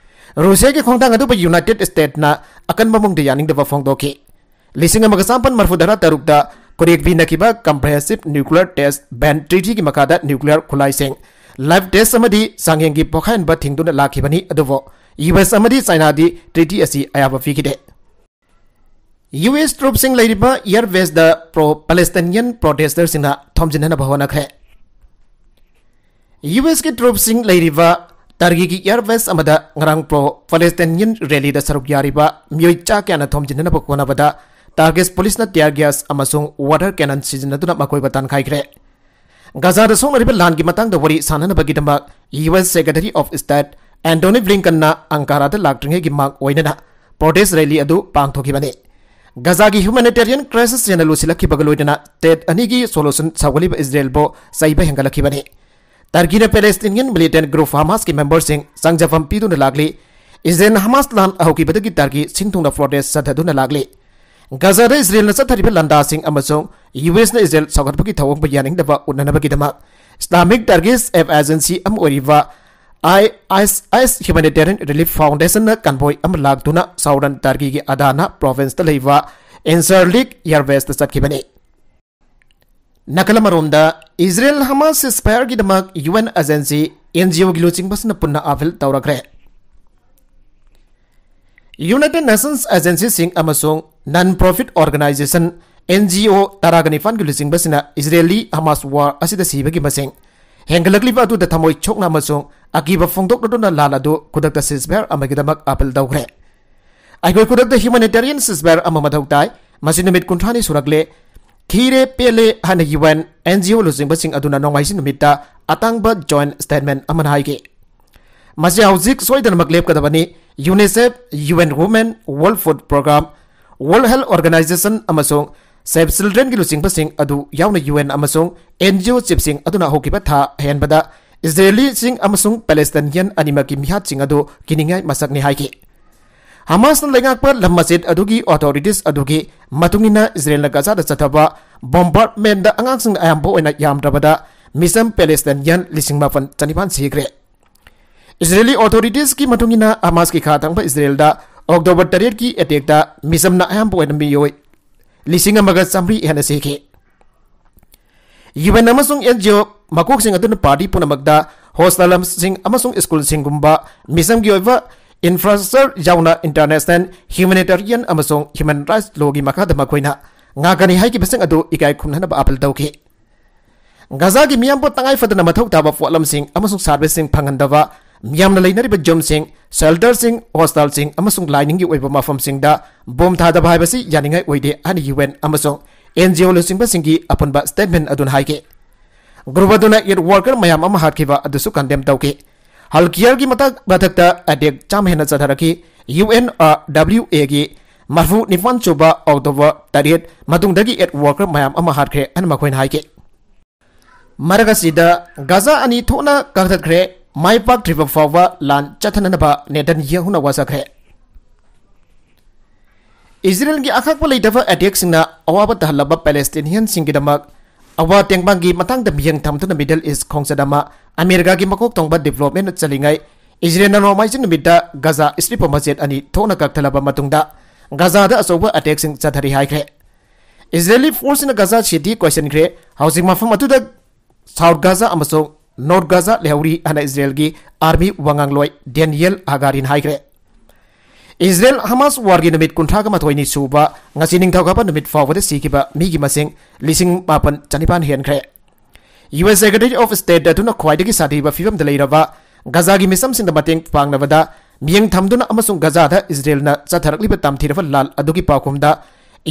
ꯔꯨꯁꯤꯌꯥꯒꯤ ꯈꯣꯡꯊꯥꯡ ꯑꯗꯨꯕꯨ ꯌꯨꯅꯥꯏꯇꯦꯗ ꯁ꯭ꯇꯦꯠꯅ ꯑꯀꯟꯕ ꯃꯑꯣꯡꯗ ꯌꯥꯅꯤꯡꯗꯕ ꯐꯣꯡꯗꯣꯛꯈꯤ꯫ ꯂꯤꯁꯤꯡ ꯑꯃꯒ ꯆꯥꯃꯥꯄꯟ ꯃꯔꯐꯨ ꯇꯔꯥ ꯇꯔꯨꯛꯇ ꯀꯣꯔꯦꯛ ꯚꯤꯅ ꯅꯥꯏꯈꯤꯕ Comprehensive Nuclear Test Ban Treatyꯒꯤ ꯃꯈꯥꯗ ꯅ꯭ꯌꯨꯀ꯭ꯂꯤꯌꯔ ꯈꯨꯠꯂꯥꯏꯁꯤꯡ, ꯂꯥꯏꯐ ꯇꯦꯁ ꯑꯃꯗꯤ ꯆꯥꯡꯌꯦꯡꯒꯤ ꯄꯣꯈꯥꯏꯍꯟꯕ ꯊꯤꯡꯗꯨꯅ ꯂꯥꯛꯈꯤꯕꯅꯤ, ꯑꯗꯨꯕꯨ ꯌꯨ ꯑꯦꯁ ꯑꯃꯗꯤ ꯆꯥꯏꯅꯥꯗꯤ ꯇ꯭ꯔꯤꯇꯤ ꯑꯁꯤ ꯑꯌꯥꯕ ꯄꯤꯈꯤꯗꯦ꯫ ꯌꯨ ꯑꯦꯁ ꯇ꯭ꯔꯨꯞꯁꯤꯡ ꯂꯩꯔꯤꯕ ꯏꯌꯔ ꯕꯦꯁꯇ ꯄ꯭ꯔꯣ ꯄꯦꯂꯦꯁꯇꯥꯏꯅꯤꯌꯟ ꯄ꯭ꯔꯣꯇꯦꯁꯇꯔꯁꯤꯡꯅ ꯊꯣꯝꯖꯤꯟꯅꯅꯕ ꯍꯣꯠꯅꯈ꯭ꯔꯦ꯫ ꯌꯨ ꯑꯦꯁꯀꯤ ꯇ꯭ꯔꯨꯞꯁꯤꯡ ꯂꯩꯔꯤꯕ ꯇꯔꯀꯤꯒꯤ ꯏꯌꯔ ꯕꯦꯁ ꯑꯃꯗ ꯉꯔꯥꯡ ꯄ꯭ꯔꯣ ꯄꯦꯂꯦꯁꯇꯥꯏꯅꯤꯌꯟ ꯔꯦꯂꯤꯗ ꯁꯔꯨꯛ ꯌꯥꯔꯤꯕ ꯃꯤꯑꯣꯏ ꯆꯥ ꯀꯌꯥꯅ ꯊꯣꯝꯖꯤꯟꯅꯅꯕ ꯍꯣꯠꯅꯕꯗ ꯇꯔꯀꯤꯁ ꯄꯨꯂꯤꯁꯅ ꯇꯤꯌꯥꯔ ꯒ꯭ꯌꯥꯁ ꯑꯃꯁꯨꯡ ꯋꯥꯇꯔ ꯀꯦꯅꯟ ꯁꯤꯖꯤꯟꯅꯗꯨꯅ ꯃꯈꯣꯏꯕꯨ ꯇꯥꯟꯈꯥꯏꯈ꯭ꯔꯦ꯫ ꯒꯖꯥꯗ ꯁꯣꯛꯅꯔꯤꯕ ꯂꯥꯟꯒꯤ ꯃꯇꯥꯡꯗ ꯋꯥꯔꯤ ꯁꯥꯅꯅꯕꯒꯤꯗꯃꯛ U S secretary of state Antony ꯕ꯭ꯂꯤꯡꯀꯟꯅ ꯑꯪꯀꯥꯔꯥꯗ ꯂꯥꯛꯇ꯭ꯔꯤꯉꯩꯒꯤ ꯃꯥꯡ ꯑꯣꯏꯅꯅ ꯄ꯭ꯔꯣꯇꯦꯁ ꯔꯦꯂꯤ ꯑꯗꯨ ꯄꯥꯡꯊꯣꯛꯈꯤꯕꯅꯤ꯫ ꯒꯖꯥꯒꯤ ꯍ꯭ꯌꯨꯃꯦꯅꯤꯇꯦꯔꯤꯌꯟ ꯀ꯭ꯔꯥꯏꯁꯤꯁ ꯍꯦꯟꯅ ꯂꯨꯁꯤꯜꯂꯛꯈꯤꯕꯒ ꯂꯣꯏꯅꯅ ꯁ꯭ꯇꯦꯠ ꯑꯅꯤꯒꯤ ꯁꯣꯂꯨꯁꯟ ꯁꯥꯎꯒꯠꯂꯤꯕ ꯏꯖꯔꯦꯜꯕꯨ ꯆꯩꯕ ꯍꯦꯟꯒꯠꯂꯛꯈꯤꯕꯅꯤ꯫ ꯇꯔꯀꯤꯅ ꯄꯦꯂꯦꯁꯇꯤꯅꯤꯌꯟ ꯃꯤꯂꯤꯇꯦꯟ ꯒ꯭ꯔꯨꯞ ꯍꯃꯥꯁꯀꯤ ꯃꯦꯝꯕꯔꯁꯤꯡ ꯆꯪꯖꯐꯝ ꯄꯤꯗꯨꯅ ꯂꯥꯛꯂꯤ꯫ ꯏꯖꯔꯦꯜꯅ ꯍꯃꯥꯁ ꯂꯥꯟ ꯍꯧꯈꯤꯕꯗꯒꯤ ꯇꯔꯀꯤ ꯁꯤꯟ ꯊꯨꯡꯅ ꯄ꯭ꯔꯣꯇꯦꯁ ꯆꯠꯊꯗꯨꯅ ꯂꯥꯛꯂꯤ꯫ ꯒꯖꯥꯗ ꯏꯖꯔꯦꯜꯅ ꯆꯠꯊꯔꯤꯕ ꯂꯥꯟꯗꯥꯁꯤꯡ ꯑꯃꯁꯨꯡ ꯌꯨ ꯑꯦꯁꯅ ꯏꯖꯔꯦꯜ ꯁꯧꯒꯠꯄꯒꯤ ꯊꯧꯑꯣꯡꯕꯨ ꯌꯥꯅꯤꯡꯗꯕ ꯎꯠꯅꯅꯕꯒꯤꯗꯃꯛ ꯏꯁꯂꯥꯃꯤꯛ ꯇꯔꯀꯤꯁ ꯑꯦꯞ ꯑꯦꯖꯦꯟꯁꯤ ꯑꯃ ꯑꯣꯏꯔꯤꯕ ꯑꯥꯏ ꯑꯦꯁ ꯑꯥꯏ ꯑꯦꯁ ꯍ꯭ꯌꯨꯃꯦꯅꯤꯇꯦꯔꯤꯌꯟ ꯔꯤꯂꯤꯐ ꯐꯥꯎꯟꯗꯦꯁꯟꯅ ꯀꯟꯚꯣꯏ ꯑꯃ ꯂꯥꯛꯇꯨꯅ ꯁꯥꯎꯗꯔꯟ ꯇꯔꯀꯤꯒꯤ ꯑꯗꯥꯅꯥ ꯄ꯭ꯔꯣꯚꯤꯟꯁꯇ ꯂꯩꯕ ꯏꯟꯁꯔꯂꯤꯛ ꯏꯌꯔꯕꯦꯁꯇ ꯆꯠꯈꯤꯕꯅꯤ꯫ ꯅꯥꯀꯜ ꯑꯃꯔꯣꯝꯗ, ꯏꯖꯔꯦꯜ ꯍꯃꯥꯁ ꯁꯤꯁꯐꯥꯌꯔꯒꯤꯗꯃꯛ U N agency, N G ꯑꯣꯒꯤ ꯂꯨꯆꯤꯡꯕꯁꯤꯡꯅ ꯄꯨꯟꯅ ꯑꯥꯄꯤꯜ ꯇꯧꯔꯛꯈ꯭ꯔꯦ꯫ ꯌꯨꯅꯥꯏꯇꯦꯗ ꯅꯦꯁꯟꯁ ꯑꯦꯖꯦꯟꯁꯤꯁꯤꯡ ꯑꯃꯁꯨꯡ non profit organisation, N G O, ꯇꯔꯥꯒ ꯅꯤꯄꯥꯟꯒꯤ ꯂꯨꯆꯤꯡꯕꯁꯤꯡꯅ ꯏꯖꯔꯦꯂꯤ ꯍꯃꯥꯁ ꯋꯥꯔ ꯑꯁꯤꯗ ꯁꯤꯕꯒꯤ ꯃꯁꯤꯡ ꯍꯦꯟꯒꯠꯂꯛꯂꯤꯕ ꯑꯗꯨꯗ ꯊꯃꯣꯏ ꯁꯣꯛꯅ ꯑꯃꯁꯨꯡ ꯑꯀꯤꯕ ꯐꯣꯡꯗꯣꯛꯂꯗꯨꯅ ꯂꯥꯟ ꯑꯗꯨ ꯈꯨꯗꯛꯇ ꯁꯤꯁꯐꯥꯌꯔ ꯑꯃꯒꯤꯗꯃꯛ ꯑꯥꯄꯤꯜ ꯇꯧꯈ꯭ꯔꯦ꯫ ꯑꯩꯈꯣꯏ ꯈꯨꯗꯛꯇ ꯍ꯭ꯌꯨꯃꯦꯅꯤꯇꯦꯔꯤꯌꯟ ꯁꯤꯁꯐꯥꯌꯔ ꯑꯃ ꯃꯊꯧ ꯇꯥꯏ꯫ ꯃꯁꯤ ꯅꯨꯃꯤꯠ ꯀꯨꯟꯊ꯭ꯔꯥꯅꯤ ꯁꯨꯔꯛꯂꯦ꯫ ꯈꯤꯔꯦ ꯄꯦꯜꯂꯦ ꯍꯥꯏꯅ ꯌꯨ ꯑꯦꯟ, ꯑꯦꯟ ꯖꯤ ꯑꯣ ꯂꯨꯆꯤꯡꯕꯁꯤꯡ ꯑꯗꯨꯅ ꯅꯣꯡꯃꯥꯏꯖꯤꯡ ꯅꯨꯃꯤꯠꯇ ꯑꯇꯥꯡꯕ ꯖꯣꯏꯟꯠ ꯁ꯭ꯇꯦꯠꯃꯦꯟꯠ ꯑꯃꯅ ꯍꯥꯏꯈꯤ꯫ ꯃꯁꯤ ꯍꯧꯖꯤꯛ ꯁꯣꯏꯗꯅꯃꯛ ꯂꯦꯞꯀꯗꯕꯅꯤ꯫ UNICEF, U N women, world food programme, world health organisation ꯑꯃꯁꯨꯡ ꯁꯦꯚ ꯆꯤꯜꯗ꯭ꯔꯦꯟꯒꯤ ꯂꯨꯆꯤꯡꯕꯁꯤꯡ ꯑꯗꯨ ꯌꯥꯎꯅ ꯌꯨ ꯑꯦꯟ ꯑꯃꯁꯨꯡ ꯑꯦꯟ ꯖꯤ ꯑꯣ ꯆꯤꯐꯁꯤꯡ ꯑꯗꯨꯅ ꯍꯧꯈꯤꯕ ꯊꯥ ꯑꯍꯦꯟꯕꯗ ꯏꯖꯔꯦꯂꯤꯁꯤꯡ ꯑꯃꯁꯨꯡ ꯄꯦꯂꯦꯁꯇꯥꯏꯅꯤꯌꯟ ꯑꯅꯤꯃꯛꯀꯤ ꯃꯤꯍꯥꯠꯁꯤꯡ ꯑꯗꯨ ꯀꯤꯅꯤꯡꯉꯥꯏ ꯃꯁꯛꯅꯤ ꯍꯥꯏꯈꯤ꯫ ꯍꯃꯥꯁꯅ ꯂꯩꯉꯥꯛꯄ ꯂꯝ ꯃꯆꯦꯠ ꯑꯗꯨꯒꯤ ꯑꯣꯊꯣꯔꯤꯇꯤꯁ ꯑꯗꯨꯒꯤ ꯃꯇꯨꯡ ꯏꯟꯅ ꯏꯖꯔꯦꯜꯅ ꯒꯖꯥꯗ ꯆꯠꯊꯕ ꯕꯣꯝꯕꯥꯔꯗꯃꯦꯟꯗ ꯑꯉꯥꯡꯁꯤꯡꯅ ꯑꯌꯥꯝꯕ ꯑꯣꯏꯅ ꯌꯥꯝꯗ꯭ꯔꯕꯗ ꯃꯤꯆꯝ ꯄꯦꯂꯦꯁꯇꯥꯏꯅꯤꯌꯟ ꯂꯤꯁꯤꯡ ꯃꯥꯄꯟ ꯆꯅꯤꯄꯥꯟ ꯁꯤꯈ꯭ꯔꯦ꯫ ꯏꯖꯔꯦꯂꯤ ꯑꯣꯊꯣꯔꯤꯇꯤꯁꯀꯤ ꯃꯇꯨꯡ ꯏꯟꯅ, ꯍꯃꯥꯁꯀꯤ ꯈꯥ ꯊꯪꯕ ꯏꯖꯔꯦꯜꯗ ꯑꯣꯛꯇꯣꯕꯔ ꯇꯔꯦꯠꯀꯤ ꯑꯦꯇꯦꯛꯇ ꯃꯤꯆꯝꯅ ꯑꯌꯥꯝꯕ ꯑꯣꯏꯅ ꯃꯤꯑꯣꯏ ꯂꯤꯁꯤꯡ ꯑꯃꯒ ꯆꯥꯃꯔꯤ ꯍꯦꯟꯅ ꯁꯤꯈꯤ꯫ ꯌꯨ ꯑꯦꯟ ꯑꯃꯁꯨꯡ ꯑꯦꯟ ꯖꯤ ꯑꯣ ꯃꯀꯣꯛꯁꯤꯡ ꯑꯗꯨꯅ ꯄꯥꯔꯇꯤ ꯄꯨꯝꯅꯃꯛꯇ ꯍꯣꯁꯇꯥꯂꯝꯁꯤꯡ ꯑꯃꯁꯨꯡ ꯁ꯭ꯀꯨꯜꯁꯤꯡꯒꯨꯝꯕ ꯃꯤꯆꯝꯒꯤ ꯑꯣꯏꯕ ꯏꯟꯐ꯭ꯔꯥꯁ꯭ꯇ꯭ꯔꯛꯆꯔ ꯌꯥꯎꯅ ꯏꯟꯇꯔꯅꯦꯁꯅꯦꯜ ꯍ꯭ꯌꯨꯃꯦꯅꯤꯇꯦꯔꯤꯌꯟ ꯑꯃꯁꯨꯡ ꯍ꯭ꯌꯨꯃꯦꯟ ꯔꯥꯏꯠꯁ ꯂꯣꯒꯤ ꯃꯈꯥꯗ ꯃꯈꯣꯏꯅ ꯉꯥꯛꯀꯅꯤ ꯍꯥꯏꯈꯤꯕꯁꯤꯡ ꯑꯗꯨ ꯏꯀꯥꯏ ꯈꯨꯝꯅꯅꯕ ꯑꯥꯄꯤꯜ ꯇꯧꯈꯤ꯫ ꯒꯖꯥꯒꯤ ꯃꯤꯌꯥꯝꯕꯨ ꯇꯉꯥꯏ ꯐꯗꯅ ꯃꯊꯧ ꯇꯥꯕ ꯄꯣꯠꯂꯝꯁꯤꯡ ꯑꯃꯁꯨꯡ ꯁꯥꯔꯚꯤꯁꯁꯤꯡ ꯐꯪꯍꯟꯗꯕ, ꯃꯤꯌꯥꯝꯅ ꯂꯩꯅꯔꯤꯕ ꯌꯨꯝꯁꯤꯡ, ꯁꯦꯜꯇꯔꯁꯤꯡ, ꯍꯣꯁꯇꯥꯜꯁꯤꯡ ꯑꯃꯁꯨꯡ ꯂꯥꯏꯅꯤꯡꯒꯤ ꯑꯣꯏꯕ ꯃꯐꯝꯁꯤꯡꯗ ꯕꯣꯝ ꯊꯥꯗꯕ ꯍꯥꯏꯕꯁꯤ ꯌꯥꯅꯤꯡꯉꯥꯏ ꯑꯣꯏꯗꯦ ꯍꯥꯏꯅ ꯌꯨ ꯑꯦꯟ ꯑꯃꯁꯨꯡ ꯑꯦꯟ ꯖꯤ ꯑꯣ ꯂꯨꯆꯤꯡꯕꯁꯤꯡꯒꯤ ꯑꯄꯨꯟꯕ ꯁ꯭ꯇꯦꯠꯃꯦꯟ ꯑꯗꯨꯅ ꯍꯥꯏꯈꯤ꯫ ꯒ꯭ꯔꯨꯞ ꯑꯗꯨꯅ ꯑꯦꯗ ꯋꯥꯔꯀꯔ ꯃꯌꯥꯝ ꯑꯃ ꯍꯥꯠꯈꯤꯕ ꯑꯗꯨꯁꯨ ꯀꯟꯗꯦꯝ ꯇꯧꯈꯤ꯫ ꯍꯜꯀꯤꯌꯔꯒꯤ ꯃꯊꯛ-, ꯃꯊꯛꯇ ꯑꯦꯇꯦꯛ ꯆꯥꯝꯃ ꯍꯦꯟꯅ ꯆꯠꯊꯔꯛꯈꯤ꯫ ꯌꯨ ꯑꯦꯟ ꯑꯥꯔ ꯗꯕ꯭ꯂꯤꯎ ꯑꯦꯒꯤ ꯃꯔꯤꯐꯨ ꯅꯤꯄꯥꯟ ꯁꯨꯕ ꯑꯣꯛꯇꯣꯕꯔ ꯇꯔꯦꯠ ꯃꯇꯨꯡꯗꯒꯤ ꯑꯦꯗ ꯋꯥꯔꯀꯔ ꯃꯌꯥꯝ ꯑꯃ ꯍꯥꯠꯈ꯭ꯔꯦ ꯍꯥꯏꯅ ꯃꯈꯣꯏꯅ ꯍꯥꯏꯈꯤ꯫ ꯃꯔꯛ ꯑꯁꯤꯗ ꯒꯥꯖꯥ ꯑꯅꯤ ꯊꯣꯛꯅ ꯀꯛꯊꯠꯈ꯭ꯔꯦ, ꯃꯥꯏ ꯄꯥꯛꯇ꯭ꯔꯤꯕ ꯐꯥꯎꯕ ꯂꯥꯟ ꯆꯠꯊꯅꯅꯕ ꯅꯦꯇꯟꯌꯥꯍꯨꯅ ꯋꯥꯁꯛꯈ꯭ꯔꯦ꯫ ꯏꯖꯔꯦꯜꯒꯤ ꯑꯈꯥꯛꯄ ꯂꯩꯇꯕ ꯑꯦꯇꯦꯛꯁꯤꯡꯅ ꯑꯋꯥꯕ ꯇꯥꯍꯜꯂꯕ ꯄꯦꯂꯦꯁꯇꯤꯅꯤꯌꯟꯁꯤꯡꯒꯤꯗꯃꯛ ꯑꯋꯥ ꯇꯦꯡꯕꯥꯡꯒꯤ ꯃꯇꯥꯡꯗ ꯃꯤꯠꯌꯦꯡ ꯊꯝꯗꯨꯅ ꯃꯤꯗꯜ ꯏꯁ ꯈꯣꯡꯆꯠ ꯑꯃ ꯑꯃꯦꯔꯤꯀꯥꯒꯤ ꯃꯀꯣꯛ ꯊꯣꯡꯕ ꯗꯤꯕ꯭ꯂꯣꯞꯃꯦꯟꯅ ꯆꯠꯂꯤꯉꯩ, ꯏꯖꯔꯦꯜꯅ ꯅꯣꯡꯃꯥꯏꯖꯤꯡ ꯅꯨꯃꯤꯠꯇ ꯒꯥꯖꯥ ꯏꯁꯇ꯭ꯔꯤꯞ ꯑꯃ ꯖꯦꯠ ꯑꯅꯤ ꯊꯣꯛꯅ ꯀꯛꯊꯠꯂꯕ ꯃꯇꯨꯡꯗ ꯒꯥꯖꯥꯗ ꯑꯆꯧꯕ ꯑꯦꯇꯦꯛꯁꯤꯡ ꯆꯠꯊꯔꯤ ꯍꯥꯏꯈ꯭ꯔꯦ꯫ Israeli ꯐꯣꯔꯁꯁꯤꯡꯅ Gaza city ꯀꯣꯏꯁꯤꯟꯈ꯭ꯔꯦ꯫ ꯍꯧꯖꯤꯛ ꯃꯐꯝ ꯑꯗꯨꯗ ꯁꯥꯎꯠ ꯒꯥꯖꯥ ꯑꯃꯁꯨꯡ ꯅꯣꯔꯠ ꯒꯥꯖꯥ ꯂꯩꯍꯧꯔꯤ ꯍꯥꯏꯅ ꯏꯖꯔꯦꯜꯒꯤ ꯑꯥꯔꯃꯤ ꯋꯥꯉꯥꯡꯂꯣꯏ ꯗꯦꯅꯤꯌꯦꯜ ꯍꯥꯒꯥꯔꯤꯟ ꯍꯥꯏꯈ꯭ꯔꯦ꯫ ꯏꯖꯔꯦꯜ ꯍꯃꯥꯁ ꯋꯥꯔꯒꯤ ꯅꯨꯃꯤꯠ ꯀꯨꯟꯊ꯭ꯔꯥꯒ ꯃꯥꯊꯣꯏꯅꯤ ꯁꯨꯕ ꯉꯁꯤ ꯅꯤꯡꯊꯧꯀꯥꯕ ꯅꯨꯃꯤꯠ ꯐꯥꯎꯕꯗ ꯁꯤꯈꯤꯕ ꯃꯤꯒꯤ ꯃꯁꯤꯡ ꯂꯤꯁꯤꯡ ꯃꯥꯄꯟ ꯆꯅꯤꯄꯥꯟ ꯍꯦꯟꯈ꯭ꯔꯦ꯫ U S secretary of state ꯑꯗꯨꯅ ꯈ꯭ꯋꯥꯏꯗꯒꯤ ꯁꯥꯊꯤꯕ ꯐꯤꯕꯝꯗ ꯂꯩꯔꯕ ꯒꯥꯖꯥꯒꯤ ꯃꯤꯆꯝꯁꯤꯡꯗ ꯃꯇꯦꯡ ꯄꯥꯡꯅꯕꯗ ꯃꯤꯠꯌꯦꯡ ꯊꯝꯗꯨꯅ ꯑꯃꯁꯨꯡ ꯒꯥꯖꯥꯗ ꯏꯖꯔꯦꯜꯅ ꯆꯠꯊꯔꯛꯂꯤꯕ ꯇꯝꯊꯤꯔꯕ ꯂꯥꯜ ꯑꯗꯨꯒꯤ ꯄꯥꯎꯈꯨꯝꯗ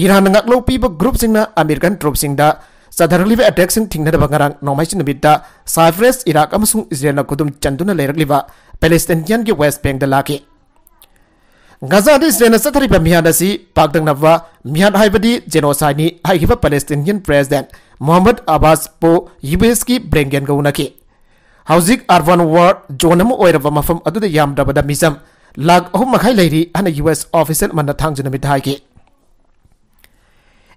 ꯏꯔꯥꯟꯅ ꯉꯥꯛꯂꯧ ꯄꯤꯕ ꯒ꯭ꯔꯨꯞꯁꯤꯡꯅ ꯑꯃꯦꯔꯤꯀꯟ ꯇ꯭ꯔꯨꯞꯁꯤꯡꯗ ꯆꯠꯊꯔꯛꯂꯤꯕ ꯑꯦꯇꯦꯛꯁꯤꯡ ꯊꯤꯡꯅꯅꯕ ꯉꯔꯥꯡ ꯅꯣꯡꯃꯥꯏꯖꯤꯡ ꯅꯨꯃꯤꯠꯇ ꯁꯥꯏꯄ꯭ꯔꯦꯁ, ꯏꯔꯥꯛ ꯑꯃꯁꯨꯡ ꯏꯖꯔꯦꯜꯅ ꯈꯨꯗꯨꯝ ꯆꯟꯗꯨꯅ ꯂꯩꯔꯛꯂꯤꯕ ꯄꯦꯂꯦꯁꯇꯤꯅꯤꯌꯟꯒꯤ ꯋꯦꯁ ꯕꯦꯡꯗ ꯂꯥꯛꯈꯤ꯫ ꯒꯥꯖꯥꯗ ꯏꯖꯔꯦꯜꯅ ꯆꯠꯊꯔꯤꯕ ꯃꯤꯍꯥꯠ ꯑꯁꯤ ꯄꯥꯛꯇꯛꯅꯕ ꯃꯤꯍꯥꯠ ꯍꯥꯏꯕꯗꯤ ꯖꯦꯅꯣꯁꯥꯏꯗꯅꯤ ꯍꯥꯏꯈꯤꯕ ꯄꯦꯂꯦꯁꯇꯤꯅꯤꯌꯟ ꯄ꯭ꯔꯦꯁꯤꯗꯦꯟꯠ ꯃꯣꯍꯝꯃꯗ ꯑꯕꯥꯁꯄꯨ ꯌꯨ ꯑꯦꯁꯀꯤ ꯕ꯭ꯔꯦꯡꯒꯦꯟꯒ ꯎꯅꯈꯤ꯫ ꯍꯧꯖꯤꯛ ꯑꯔꯕꯟ ꯋꯥꯔ ꯖꯣꯟ ꯑꯃ ꯑꯣꯏꯔꯕ ꯃꯐꯝ ꯑꯗꯨꯗ ꯌꯥꯝꯗ꯭ꯔꯕꯗ ꯃꯤꯆꯝ ꯂꯥꯈ ꯑꯍꯨꯝ ꯃꯈꯥꯏ ꯂꯩꯔꯤ ꯍꯥꯏꯅ ꯌꯨ ꯑꯦꯁ ꯑꯣꯐꯤꯁꯤꯌꯦꯜ ꯑꯃꯅ ꯊꯥꯡꯖ ꯅꯨꯃꯤꯠꯇ ꯍꯥꯏꯈꯤ꯫